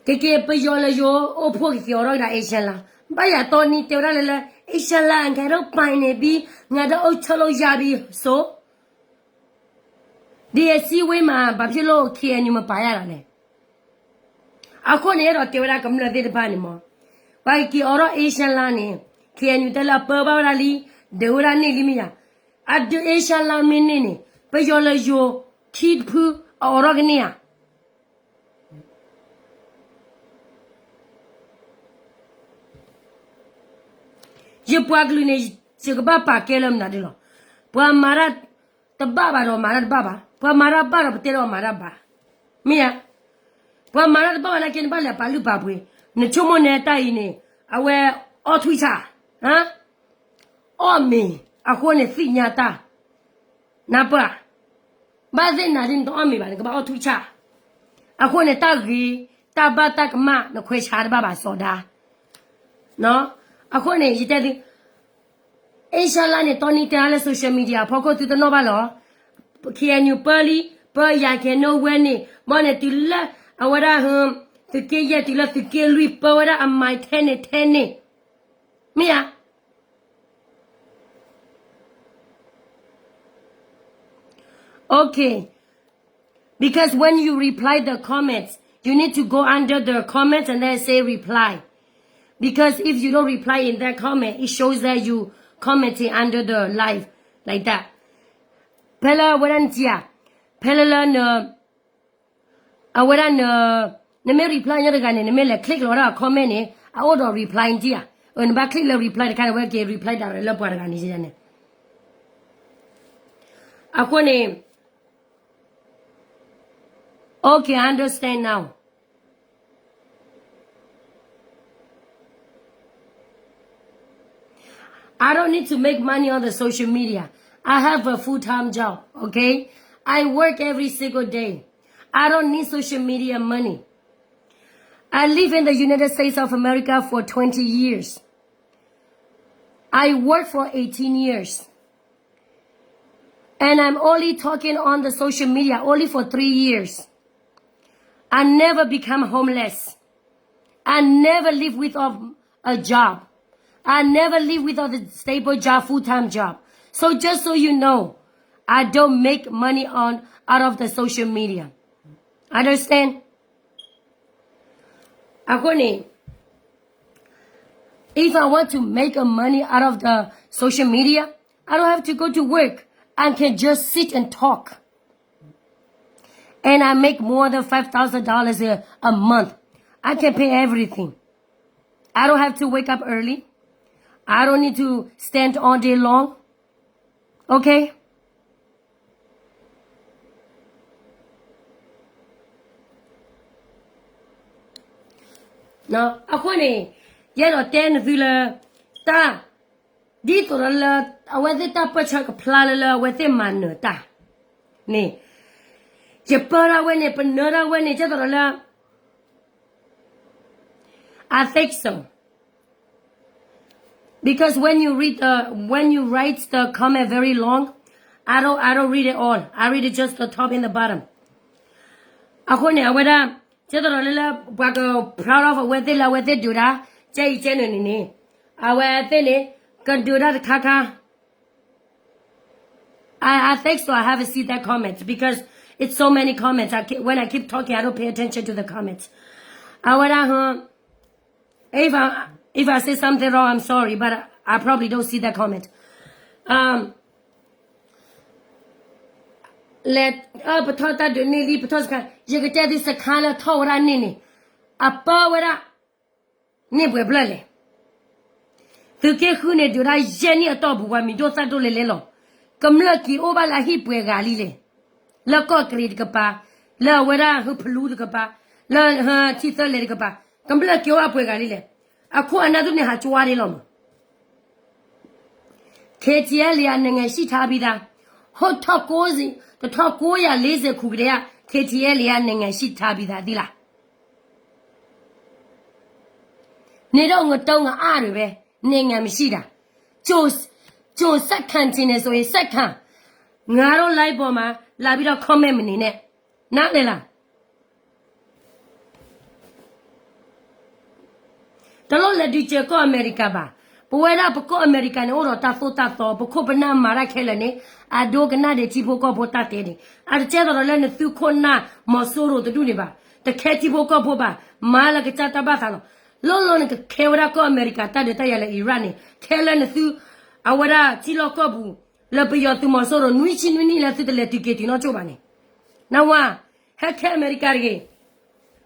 ကက့ၤပယီၤလၢယိၤအိၣ်ဖှိၣ်ကက့ၤအိးထီၣ်ကဒါ Asian လါ ဘၣ်ယၤတီနံတဲဝဲဒၣ်လၢလၢ Asian လါ အကဲဒိၣ်ပာ်န့ၣ်ဘံ ငါဒၣ်အိၣ်ဆၢလိာ်ယၤဘံ စိ ဒီးအစည်းအဝေးမှာ ဘာဖြစ်လို့ K N U မပါရတာလဲ အဃိန့ၣ် အဲၣ်ဒိးတဲဝဲဒၣ်ကမျၢၢ်သ့ၣ်တဖၣ်န့ၣ်မ့ၢ် ပှၤကက့ၤအိးထီၣ် Asian လါန့ၣ် K N U တဲလၢအပၢဘၣ်ဝဲဒၣ်လံ ဒုးဝဲဒၣ်န့ၢ်လံမ့ၢ်ယၤ အဒုး Asian လါမ့ၢ်န့ၢ်န့ၣ် ပယီၤလၢယိၤခံတဖု အအိးထီၣ်ကန့ၢ်ဧါ ယပှၤကလုာ်န့ၣ် ယကဘၣ်ပာ်ကဲလၢမနုၤဒ်လီၤ. ပှၤမၤတၢ်တဘၣ်ဘၣ်ဒီးမၤတၢ်တဘၣ်ဘၣ်, ပှၤမၤတၢ်ဘၣ်ဒီးပတဲဒီးမၤတၢ်ဘၣ်, မ့ၢ်ဧါ. ပှၤမၤတၢ်တဘၣ်ဘၣ်နာ်က့ နဘၣ်လဲၤပာ်လုၢ်ပာ်ပှ့ၤ, နဆိကမိၣ်န့ၣ်တၢ်အံၤန့ၣ် အဝဲအီၣ်ထွံၣ်ဆၣ် အီၣ်မ့ၤ, အဃိန့ၣ်သ့ၣ်ညါတၢ် နၢ်ပၢၢ်ဧါ. ဘၣ်သ့ၣ်နၤဒ်နတအီၣ်မ့ၤဘၣ် နကဘၣ်အီၣ်ထွံၣ်ဆၣ်, အဃိန့ၣ်တၢ်ဂ့ၤ တၢ်ဘၣ်တၢ်ကမၣ် နခွဲးဆါတဘၣ်ဘၣ်စီၤဒါ. အဃိန့ၣ် ယတဲသု အ့ရှါလါန့ၣ် တီနံၤတဲလၢ social media အဖီခိၣ်သုတနီၣ်ဘၣ်လီၤ. ခ့ၣ်အဲၣ်ယူၣ်ပၢလံ, ပၢယၤကဲၤနိဝဲန့ၣ်, ဘီန့ၣ်တုၤလၢ အဝဲဒၣ် သုးက့ယဲၢ်တုၤလၢသုးက့လွံၢ် ပၢဝဲဒၣ်အမၤထဲန့ၣ်ထဲန့ၣ်, မ့ၢ်ဧါ. Okay. Because when you reply the comments, you need to go under the comments and then say reply. Because if you don't reply in that comment, it shows that you commenting under the live like that. ဖဲလၢအဝဲဒၣ်နတံၤဧါ, ဖဲလၢလၢန အဝဲဒၣ်န နမ့ၢ် reply ညီတဂၤန့ၣ် နမ့ၢ်လဲၤ click လီၤဝဲဒၣ်အ comment န့ၣ် အအိၣ်ဒီး reply နတံၤဧါ. နဘၣ် click လၢ reply တခါန့ၣ် အဝဲက့ၤ reply ဒၣ်ဝဲလၢပှၤတဂၤန့ၣ်န့ၣ်. အဃိန့ၣ် Okay, I understand now. I don't need to make money on the social media. I have a full-time job, okay? I work every single day. I don't need social media money. I live in the United States of America for twenty years. I work for eighteen years. And I'm only talking on the social media only for three years. I never become homeless. I never live without a job. I never live without a stable job, full-time job. So just so you know, I don't make money on out of the social media. Understand? အဃိန့ၣ် if I want to make a money out of the social media, I don't have to go to work. I can just sit and talk. And I make more than five thousand dollars a, a month. I can pay everything. I don't have to wake up early. I don't need to stand all day long. Okay? အဃိန့ၣ် ယအဲၣ်ဒိးတဲနသုလၢ တၢ် ဒ်သိးဒီးလၢ အဝဲသ့ၣ်တၢ်ပၢၢ်ဆၢကဖျါလၢလၢအဝဲသ့ၣ်မၤနၢၤတၢ်န့ၣ် ယပၢဒၣ်ဝဲန့ၣ် ပနၢၤဒၣ်ဝဲန့ၣ် ကဲသိးဒီးလၢ I think so. Because when you read the, when you write the comment very long, I don't, I don't read it all. I read it just the top and the bottom. အဃိန့ၣ် အဝဲဒၣ် ကဲသိးဒီးလၢလၢ ပှၤက proud of အဝဲသ့ၣ်လၢအဝဲသ့ၣ်ဒုးတၢ် ကဲအံၤကဲနုာ်န့ၣ်န့ၣ် အဝဲသ့ၣ်န့ၣ် ကဒုးတၢ်တခါခါ I, I think so. I haven't seen that comment because it's so many comments. I can, when I keep talking, I don't pay attention to the comments. အဝဲဒၣ် if I, if I say something wrong, I'm sorry, but I, I probably don't see that comment. Um, လဲၤ အၢ ပထီၣ်တၢ်ဒုးန့ၢ်လံ ပထီၣ်စခါ ယကတဲသုစခါလၢထီၣ်ဝဲဒၣ်န့ၣ်န့ၣ် အပၢဝဲဒၣ် န့ၢ်ပှဲၤဖျၢၣ်လဲၣ်. သုးက့ဃုန့ၣ် ဒုးတၢ်ယဲၢ်နံၣ်အတီၢ်ပူၤ ပှၤမံၤဒိၣ်သၣ်ဒိၣ်လဲၣ်လဲၣ်လီၤ. ကမျၢၢ်က့ၤအိၣ်ဘၣ်လၢအဟံၣ်ပှဲၤဂၤလံလဲၣ်. လၢကီၢ်ကရံၤတကပၤ, လၢအဝဲဒၣ်ဟၢဖလူတကပၤ, လၢဟၢထံသၢလဲၤတကပၤ, ကမျၢၢ်က့ၤအိၣ်ဘၣ်ပှဲၤဂၤလံလဲၣ်. အခိၣ်အနၢ်ဒိၣ်န့ၣ် ဟးကၠွါဒ့လီၤမး. KTLA အ နိုင်ငံရှိထားပြီးသား, ဟိုးထောင့်ကိုးဆယ်, တစ်ထောင့်ကိုးရာလေးဆယ်ခုကတည်းက KTLA အ နိုင်ငံရှိထားပြီးသားသ့လၢ်. နေတော့ငတုံးငအါတွေပဲ, နိုင်ငံမရှိတာ. ကြို, ကြိုစက္ကန့်တင်နေဆိုရင်စက္ကန့်, ငါတို့ live ပေါ်မှာလာပြီးတော့ comment မနေနဲ့, နားလည်လား. တလိၣ်လဲၤဒုးစၢၤကီၢ်အမဲရကၤဘၣ်. ပဝဲဒၣ်ပကီၢ်အမဲရကၤန့ၣ် အိၣ်ဒီးတၢ်သိၣ်တၢ်သီ, ပခိၣ်ပနၢ်မၤတၢ်ခဲလၢာ်န့ၣ် အဒိကနၣ်ဒံးထံဖိကီၢ်ဖိတၢ်တဲန့ၣ်, အတကဲသိးဒီးလၢနသုခိၣ်နၢ်မီၤစိရိၤတဒူၣ်န့ၣ်ဘၣ်, တခဲထံဖိကီၢ်ဖိဘၣ်, မၤလၢကစၢ်တၢ်ဘၣ်သးလီၤ. လီၢ်လီၢ်နကခဲဝဲဒၣ်ကီၢ်အမဲရကၤတၢ်ဒုးတၢ်ယၤလၢ Iraq န့ၣ်, ခဲလၢနသု, အဝဲဒၣ်ထံလီၢ်ကီၢ်ပူၤ, လၢပယီၤသုးမီၤစိရိၤ နွံဆံနွံနံၣ်လၢသုတလဲၤတုၤက့ၤတုၤနီၢ်ကၠိၣ်ဘၣ်န့ၣ်, နဝၤ, ဟဲခဲအမဲရကၤတဂ့ၤ.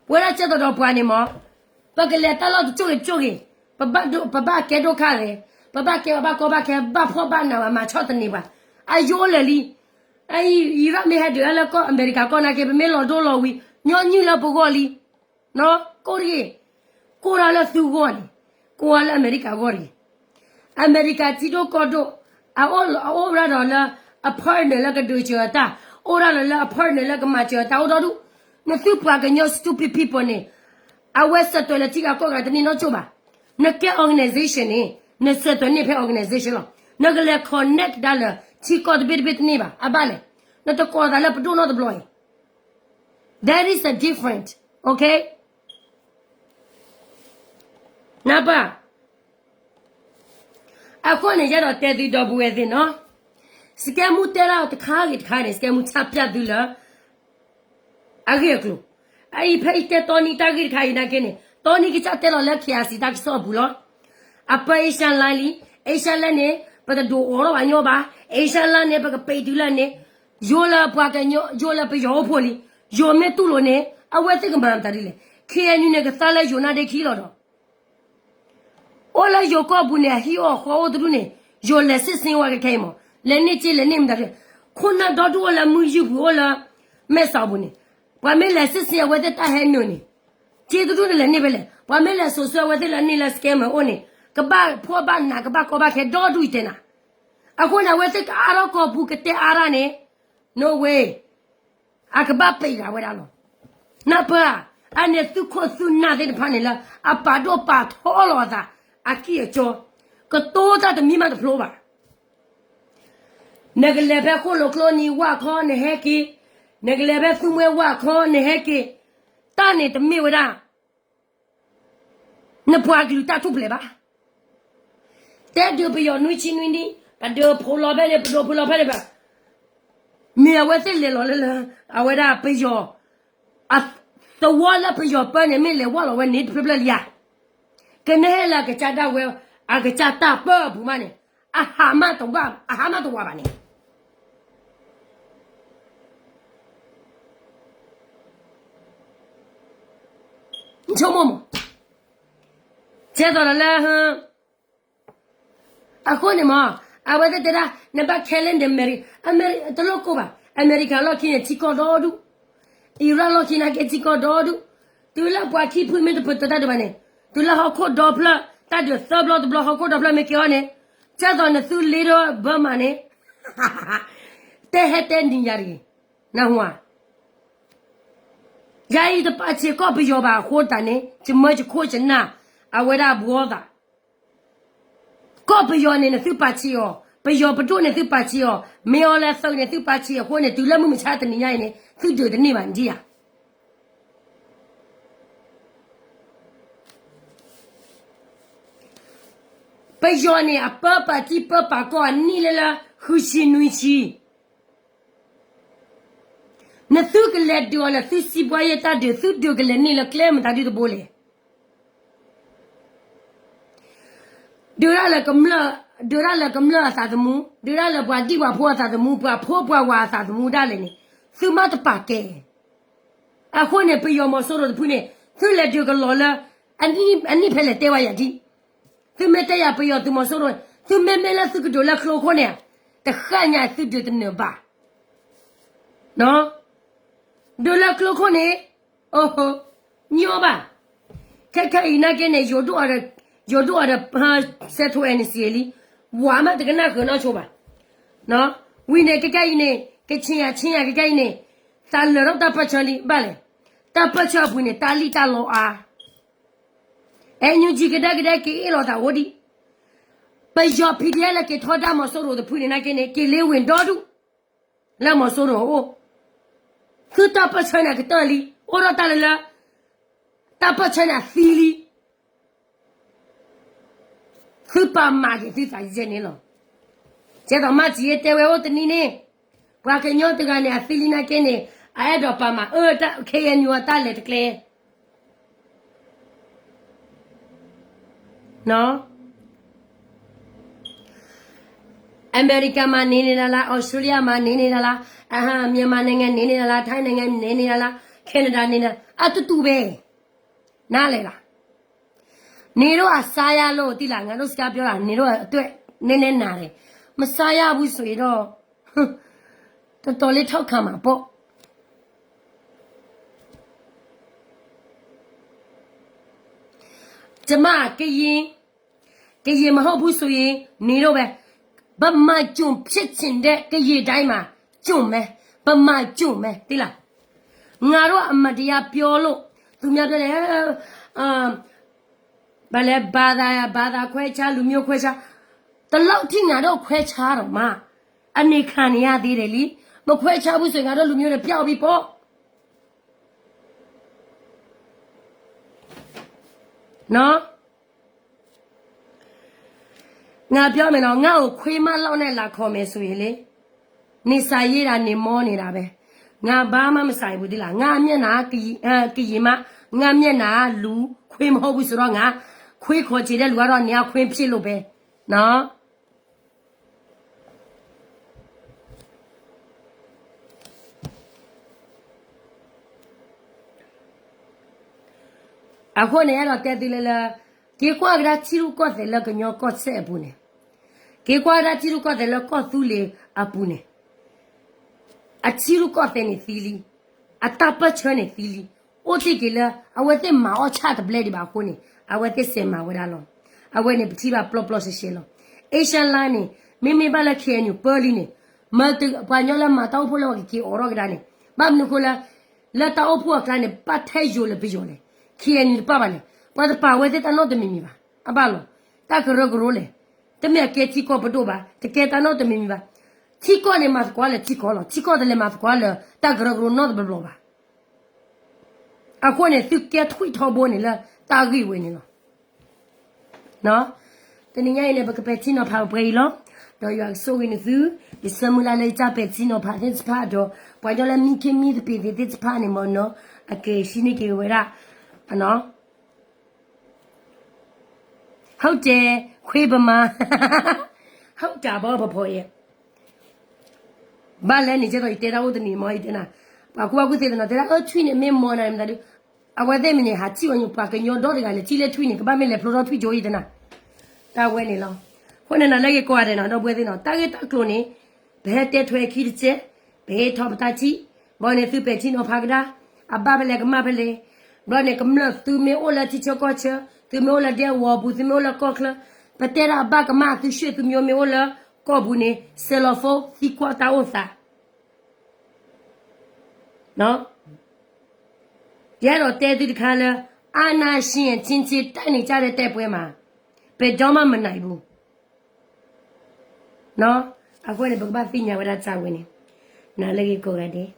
ပဝဲဒၣ်ကဲသိးဒီးပှၤန့ၣ်မး, ပကလဲၤတၢ်လီၢ်တကၠိၣ်ဂ့ၤတကၠိၣ်ဂ့ၤ, ပဘၣ်ဒိ, ပဘၣ်ကဲဒိၣ်ခါဂ့ၤ, ပဘၣ်ကဲဘၣ်ကီဘၣ်ခဲ, ဘၣ်ဖှီၣ်ဘၣ်နးဘၣ် မၤဆီၣ်သနံးပှၤ, အယိလၢာ်လံ. အံၤ Iraq မ့ၢ်ဟဲဒုးလၢကီၢ်အမဲရကၤကီၢ်နာ်က့ ပမ့ၢ်လီၤဒိလီၤဝံၤ ညီနုၢ်လၢပဂီၢ်လံ. ကိၢ်တဂ့ၤ, ကိၢ်တၢ်လၢသုဂီၢ်န့ၣ်, ကိၢ်တၢ်လၢအမဲရကၤဂီၢ်တဂ့ၤ. အမဲရကၤထံဒိၣ်ကီၢ်ဒိၣ်, အအိၣ်, အအိၣ်ဝဲဒၣ်ဒီးလၢအ partner လၢကဒုးစၢၤအတၢ်, အိၣ်ဒၣ်လၢလၢအ partner လၢကမၤစၢၤအတၢ်အိၣ်ဒီဒူၣ်. နသုပှၤကညီ stupid people န့ၣ်, အဝဲစဲးသွဲးလၢထံဂၤကီၢ်ဂၤတန့ၢ်နီၢ်ကၠိၣ်ဘၣ်. နကဲ organization န့ၣ်, နစဲးသွဲးန့ၢ်ဖဲ organization လီၤ. နကလဲၤ connect ဒၣ်လၢထံကီၢ်တဘ့ၣ်တဘ့ၣ်တန့ၢ်ဘၣ်. အဘၣ်လဲၣ်, နတကိးသးလၢပဒိၣ်နီတဘျီအံၤ. That is a different, okay? နၢ်ပၢၢ်, အဃိန့ၣ် ယအဲၣ်ဒိးတဲသုဒီပုၢ်ဝဲၢ်သ့ၣ်နီၤ, စကဲမူတဲဒၣ်တခါဂ့ၤတခါန့ၣ် စကဲမူဆါပျၢ်သုလၢ အဂ့ၢ်အကျိၤ, အအံၤဖဲအံၤတဲတီနံတၢ်ဂ့ၢ်တခါအံၤနာ်က့န့ၣ် တီနံကစၢ်တဲလီၤလၢ KIC တၢ်ကစီၣ်အပူၤလီၤ. အပၢ Asian Line လံ, Asian Line န့ၣ် ပတဒိးအိးထီၣ်ဘၣ်ညီဘၣ်, Asian Line န့ၣ် ပကပံးတုၤလၢန့ၣ်, ယိလၢပှၤကညီ, ယိလၢပယီၤအိၣ်ဖှိၣ်လံ, ယိမ့ၢ်တူၢ်လိာ်န့ၣ် အဝဲသ့ၣ်ကမၤမတၤဒ်လဲၣ်. KNU န့ၣ် ကသါလၢယိၤနါဒ့ခံလီၤဒီး အိၣ်လၢယိၤကီၢ်ပူၤန့ၣ် အဟံၣ်အီၣ်ဃီအိၣ်တဒူၣ်န့ၣ်, ယိၤလဲၤစ့ၣ်စ့ဝဲကခဲအံၤမး, လဲၤန့ၢ်စ့လဲၤန့ၢ်မတၤဒ်, ခိၣ်နၢ်ဒီဒူၣ်အိၣ်လၢမုၢ်ယုၢ်ပူၤအိၣ်လၢ မဲၢ်စီးပူၤန့ၣ်, ပှၤမ့ၢ်လဲၤစ့ၣ်စ့အဝဲသ့ၣ်တၢ်ဟဲနုာ်န့ၣ်, စ့တဒူၣ်န့ၣ်လဲၤန့ၢ်ဖဲလဲၣ်. ပှၤမ့ၢ်လဲၤစိာ်ဆှၢအဝဲသ့ၣ်လၢန့ၢ်လၢ scammer အိၣ်န့ၣ်, ကဘၣ်ဖှီၣ်ဘၣ်နး ကဘၣ်ကီဘၣ်ခဲဒီဒူၣ်အံၤတဲနၤ. အဃိန့ၣ် အဝဲသ့ၣ်ကအါထီၣ်ကီၢ်ပူၤကတဲအါထီၣ်န့ၣ်, no way. အကဘၣ်ပံးဂၤဝဲဒၣ်လီၤ. နၢ်ပၢၢ်ဧါ, အန့ၣ်သုခိၣ်သုနၢ်သ့ၣ်တဖၣ်န့ၣ်လၢ အပာ်ဒိၣ်ပာ်ထီလီၤအသး, အကံၢ်အစီ, ကတိၤတၢ်တမံၤမးတဖျိဘၣ်. နကလဲၤဖဲဃိၣ်လိာ်ကျိနံၤဝၣ်ခီနဟဲက့ၤ, နကလဲၤဖဲသူမွဲဝၣ်ခီနဟဲက့ၤ, တၢ်န့ၣ်တမ့ၢ်ဝဲဒၣ် နပှၤကလုာ်တၢ်ထူၣ်ဖျဲးဘၣ်. တဲဒုးပယီၤနွံဆံနွံနံၣ်, ပဒုးဖိးလီၤဖဲန့ၣ် ပဒုးဖိးလီၤဖဲန့ၣ်ဘၣ်. မ့ၢ်အဝဲသ့ၣ်လဲၤလီၤလၢလၢ, အဝဲဒၣ်ပယီၤ, သဝီလၢပယီၤပၢန့ၣ် မ့ၢ်လဲၤဝၢ်လီၤဝဲန့ၣ်တဖျၢၣ်ဖျၢၣ်လံဧါ. ကနဲဟဲလၢအကစၢ်ဒၣ်ဝဲ, အကစၢ်တၢ်ပၢအပူၤမးန့ၣ်, အဟးမးတဝး, အဟးမးတဝးဘၣ်န့ၣ် ဆိကမိၣ်မး, ကဲသိးဒီးလၢ, အဃိန့ၣ်မး, အဝဲသ့ၣ်တဲဒၣ် နဘၣ်ခဲလၢာ်န့ၣ် အမဲရ, အမဲရ, တလိၣ်ကိၢ်ဘၣ်, အမဲရကၤလီၢ်ခံန့ၣ် ထံကီၢ်ဒီဒူၣ်, Iraq လီၢ်ခံနာ်က့ထံကီၢ်ဒီဒူၣ်, တုၤလၢပှၤခံဖုမ့ၢ်တပတုာ်တၢ်ဒုးဘၣ်န့ၣ်, တုၤလၢဟီၣ်ခိၣ်ဒီဖျၢၣ်, တၢ်ဒုးသၢဘျီတဘျီဟီၣ်ခိၣ်ဒီဖျၢၣ်မ့ၢ်ကဲအီၤန့ၣ်, ကဲသိးနသုလ့ဒီးဘၢမးန့ၣ်, တဲဟဲတဲနံၤယၤတဂ့ၤ, နၢ်ဟူဧါ. ယၤအံၤတပာ်ဆံးကီၢ်ပယီၤဘၣ်အဃိသတးန့ၣ် ယမၢယခိၣ်ယနၢ်, အဝဲဒၣ်ဘှီသး, ကီၢ်ပယီၤန့ၣ် နသုပာ်ဆံးအီၤ, ပယီၤပဒိၣ်န့ၣ်သုပာ်ဆံးအီၤ, မ့ၢ်အီၤလဲၤသုးန့ၣ်သုပာ်ဆံးအဃိန့ၣ် တုၤလၢမုၢ်မဆါတနံၤညါအံၤန့ၣ် သုဒုးတန့ၢ်ဘၣ်ဒံးဧါ. ပယီၤန့ၣ် အပၢပာ်ထံပၢပာ်ကီၢ်အနံၣ်လၢလၢ ဃုဆံနွံဆံ နသုကလဲၤဒုးအီၤလၢသုစံးဘှါယဲၢ်တၢ်ဒုး သုဒုးကလဲၤန့ၢ်လၢကျဲမတၤဒုတဘိလဲၣ်. ဒုးတၢ်လၢကမျၢၢ်, ဒုးတၢ်လၢကမျၢၢ်အသးသမူ, ဒုးတၢ်လၢပှၤဒံၣ်ပှၤဖိအသးသမူ, ပှၤဖိပှၤဝၤအသးသမူဒၣ်လဲာ်န့ၣ်, သုမ့ၢ်တပာ်ကဲ, အဃိန့ၣ် ပယီၤမီၤစိရိၤတဖုန့ၣ် သုလဲၤဒုးကလီၤလၢ အနံၣ်ဖဲလဲၣ်တဲဝဲယၤဒ် သုမ့ၢ်တဲယၤပယီၤသုးမီၤစိရိၤ, သုမ့မ့ၢ်လၢသုကဒုးလၢကျိခိၣ်န့ၣ်, တဃၣ်ညါသုဒုးတနၢၤဘၣ်. ဒုးလၢကျိခိၣ်န့ၣ်, အိ, ညီဘၣ်. ခဲခဲအံၤနာ်က့န့ၣ် ယိၤဒိၣ်အီၤဒီး, ယိၤဒိၣ်အီၤဒီး, စဲးထိၣ် NCA လံ, ဝၤမးတကနၣ်ဃုာ်နီၢ်ဆိဘၣ်. ဝံၤန့ၣ် ခဲကနံၣ်အံၤန့ၣ် ကဆ့ၣ်ယၤဆ့ၣ်ယၤ ခဲကနံၣ်အံၤန့ၣ် သးလၢာ်ထီၣ်တၢ်ပၢၢ်ဆၢလံ ဘၣ်လဲၣ်. တၢ်ပၢၢ်ဆၢအပူၤန့ၣ် တၢ်လံၣ်တၢ်လီအါ အဲ နယူကံ ကဒဲကဒဲ က့ၤအ့ၣ်လိာ်သးအိၣ်ဒံး. ပယီၤ ဖံးဒဲလၢက့ၤထီဒါမီၤစိရိၤတဖုန့ၣ် နာ်က့န့ၣ် က့ၤလ့ဝ့ၤဒီဒူၣ် လၢမီၤစိရိၤအအိၣ်. သုတၢ်ပၢၢ်ဆၢန့ၣ် အကတၢၢ်လံ, အိၣ်ထီၣ်တၢ်လၢလၢ တၢ်ပၢၢ်ဆၢန့ၣ် အသံလံ. သုပာ်မၤက့ၤသုသးယဲန့ၣ်လီၤ. ကဲသိးမၤစၢၤယဲတဲဝဲအိၣ်တနံၤန့ၣ် ပှၤကညီတဂၤန့ၣ် အသံလံနာ်က့န့ၣ် အအဲၣ်ဒိးပာ်မၤအၢ KNU အတၢ်လဲၤတကျဲ အမဲရကၤမၤန့ၢ်န့ၢ်ဒၣ်လၢ်, အီစထြ့လယါမၤန့ၢ်န့ၢ်ဒၣ်လၢ်, အဟါ မြန်မာနိုင်ငံန့ၢ်န့ၢ်ဒၣ်လၢ်, ထိုင်းနိုင်ငံန့ၢ်န့ၢ်ဒၣ်လၢ်, Canadaန့ၢ်န့ၢ်, အတူတူပဲ, နားလည်လား. နေတို့အစားရလို့ သိလား, ငါတို့စကားပြောတာ နေတို့အတွက် နည်းနည်းနာတယ်, မစားရဘူးဆိုရင်တော့ တော်တော်လေးထောက်ခံမှာပေါ့. ကျမ ကရင်, ကရင်မဟုတ်ဘူးဆိုရင် နေတော့ပဲ, ဗမာကျွန်ဖြစ်ချင်တဲ့ ကရင်တိုင်းမှာ ကျွန်မယ်, ဗမာကျွန်မယ်, သိလား. ငါတို့အမှန်တရားပြောလို့ သူများပြောတယ်, ဘာလဲ ဘာသာခွဲခြား လူမျိုးခွဲခြား, ဒီလောက်ထိ ငါတို့ခွဲခြားတော့မှ အနေခံနေရသေးတယ်လီ. မခွဲခြားဘူးဆိုရင် ငါတို့လူမျိုးတွေပျောက်ပြီပေါ့. နော်. ငါပြောမယ်နော်, ငါ့ကိုခွေးမလောက်နဲ့ လာခေါ်မယ်ဆိုရင်လေ, နေစာရေးတာ နေမောနေတာပဲ, ငါဘာမှမဆိုင်ဘူး သိလား. ငါမျက်နှာကရင်, အဲ, ကရင်မ, ငါမျက်နှာလူခွေးမဟုတ်ဘူးဆိုတော့ ငါခွေးခေါ်ချင်တဲ့လူကတော့ နေရာခွေးဖြစ်လို့ပဲ, နော်. အဃိန့ၣ် အဲၣ်ဒိးတဲသုလၢလၢ, က့ၤကွၢ်ကဒါထံရူၢ်ကီၢ်သဲးလၢကညီကီၢ်စဲၣ်အပူၤန့ၣ်, က့ၤကွၢ်ကဒါထံရူၢ်ကီၢ်သဲးလၢကီၢ်သူလ့ၤအပူၤန့ၣ်, အထံရူၢ်ကီၢ်သဲးန့ၣ်သံလံ, အတၢ်ပၢၢ်ဆၢန့ၣ်သံလံ, အိၣ်တ့ၢ်က့ၤလၢ အဝဲသ့ၣ်မၤအီၣ်ဆၣ်တဘျဲၣ်ဒံးဘၣ်အဃိန့ၣ် အဝဲသ့ၣ်စဲးမၤဝဲဒၣ်လီၤ. အဝဲန့ၣ်ပထံၣ်ဘၣ်ပျီပျီရှဲရှဲလီၤ. Asian Line န့ၣ် မ့မ့ၢ်ဘၣ်လၢ KNU ပၢလံန့ၣ်, မၢတပှၤကညီလၢမၤတၢ်အိၣ်ဖှိၣ်လၢပှၤကက့ၤအိးထီၣ်ကဒါန့ၣ်, ဘၣ်မနုၤဃိလၢ လၢတၢ်အိၣ်ဖှိၣ်အကျါန့ၣ် ဘၣ်ထဲယိာ်လၢပယီၤလဲၣ်, KNU တပၣ်ဘၣ်လဲၣ်, ပှၤတပာ်ဝဲသ့ၣ်တၢ်နီတမံၤမံၤဘၣ်, အဘၣ်လီၤ. တၢ်ကရၢကရိလဲၣ်, တမ့ၢ်အကဲထံကီၢ်ပဒိၣ်ဘၣ်, တကဲတၢ်နီတမံၤမံၤဘၣ်. ထံကီၢ်န့ၣ်မၤသကိးလၢထံကီၢ်လီၤ, ထံကီၢ်တလဲၤမၤသကိးလၢတၢ်ကရၢကရိနီတဘျီဘျီဘၣ်. အဃိန့ၣ် သုကဲထွံၣ်ထီဘိန့ၣ်လၢတၢ်ဂ့ၢ်ဝဲန့ၣ်လီၤ. တနံၤညါအံၤန့ၣ် ပကပဲာ်ထံနီၤဖးပှဲၤအံၤလီၤ. ဒီးယွၤကဆိၣ်ဂ့ၤနသု, ယဆၢမုၢ်လၢ်လၢယတၢ်ပဲာ်ထံနီၤဖးသ့ၣ်တဖၣ်ဒီး ပှၤကညီလၢမံခ့မံသပ့ၤသ့ၣ်တဖၣ်န့ၣ်မ့ၢ်နီၤ, အကဟံးန့ၢ်က့ၤဝဲဒၣ်, ဟုတ်တယ်, ခွေးဗမာ, ဟုတ်တာပေါ့ ပဖော်ရဲ့. ဘၣ်လဲၣ်န့ၣ် ကဲသိးယတဲတၢ်အိၣ်တနံၤမ့ၢ်ယတဲနၤ, ပှၤကူပှၤကူသ့ၣ်တနီၤတဲဒၣ် အၢ ထွံၣ်န့ၣ်မ့ၢ်မီၤနၤမတၤဒု, အဝဲသ့ၣ်မ့ၢ်န့ၣ် ဟးထံၣ်ဝဲညီ ပှၤကညီဒီတဂၤန့ၣ် ထံၣ်လၢထွံၣ်န့ၣ် ကဘၣ်မ့ၢ်လဲၤဖျိထီၣ်ထွံၣ်ကၠိအံၤတနၤ, တၢ်ဝဲန့ၣ်လီၤ. အဃိန့ၣ် နၤလၢဂ့ၤကိးဂၤဒဲးနီၤ ဒီပုၢ်ဝဲၢ်သ့ၣ်နီၤ, တၢ်ဂ့ၢ်တၢ်ကျိၤန့ၣ် ပဟဲတဲထွဲခံတစဲး, ပဟဲထီၣ်ပတၢ်ထံၣ်, ဘၣ်န့ၣ်သုပဲာ်ထံနီၤဖးကဒါ, အဘၣ်ဖဲလဲၣ်ကမၣ်ဖဲလဲၣ်, ဘျီန့ၣ် ကမျၢၢ်သုမ့ၢ်အိၣ်လၢထံဆၢကီၢ်ဆၢ, သုမ့ၢ်အိၣ်လၢဒဲကဝီၤပူၤ, သုမ့ၢ်အိၣ်လၢကီၢ်ချၢ, ပတဲဒၣ်အဘၣ်ကမၣ်သု ရှ့ၣ်သုမ့ၢ်အိၣ်လၢကီၢ်ပူၤန့ၣ် စဲးလီၤဖိ သံကွၢ်တၢ်အိၣ်သး ယအဲၣ်ဒိးတဲသုတခါလၢ အာဏာရှင်အချင်းချင်း တိုက်နေကြတဲ့ တိုက်ပွဲမှာ ဘယ်တော့မှ မနိုင်ဘူး. အဃိန့ၣ် ပကဘၣ်သ့ၣ်ညါဝဲဒၣ်တၢ်ဝဲန့ၣ်, နၤလၢဂ့ၤကိးဂၤဒဲး.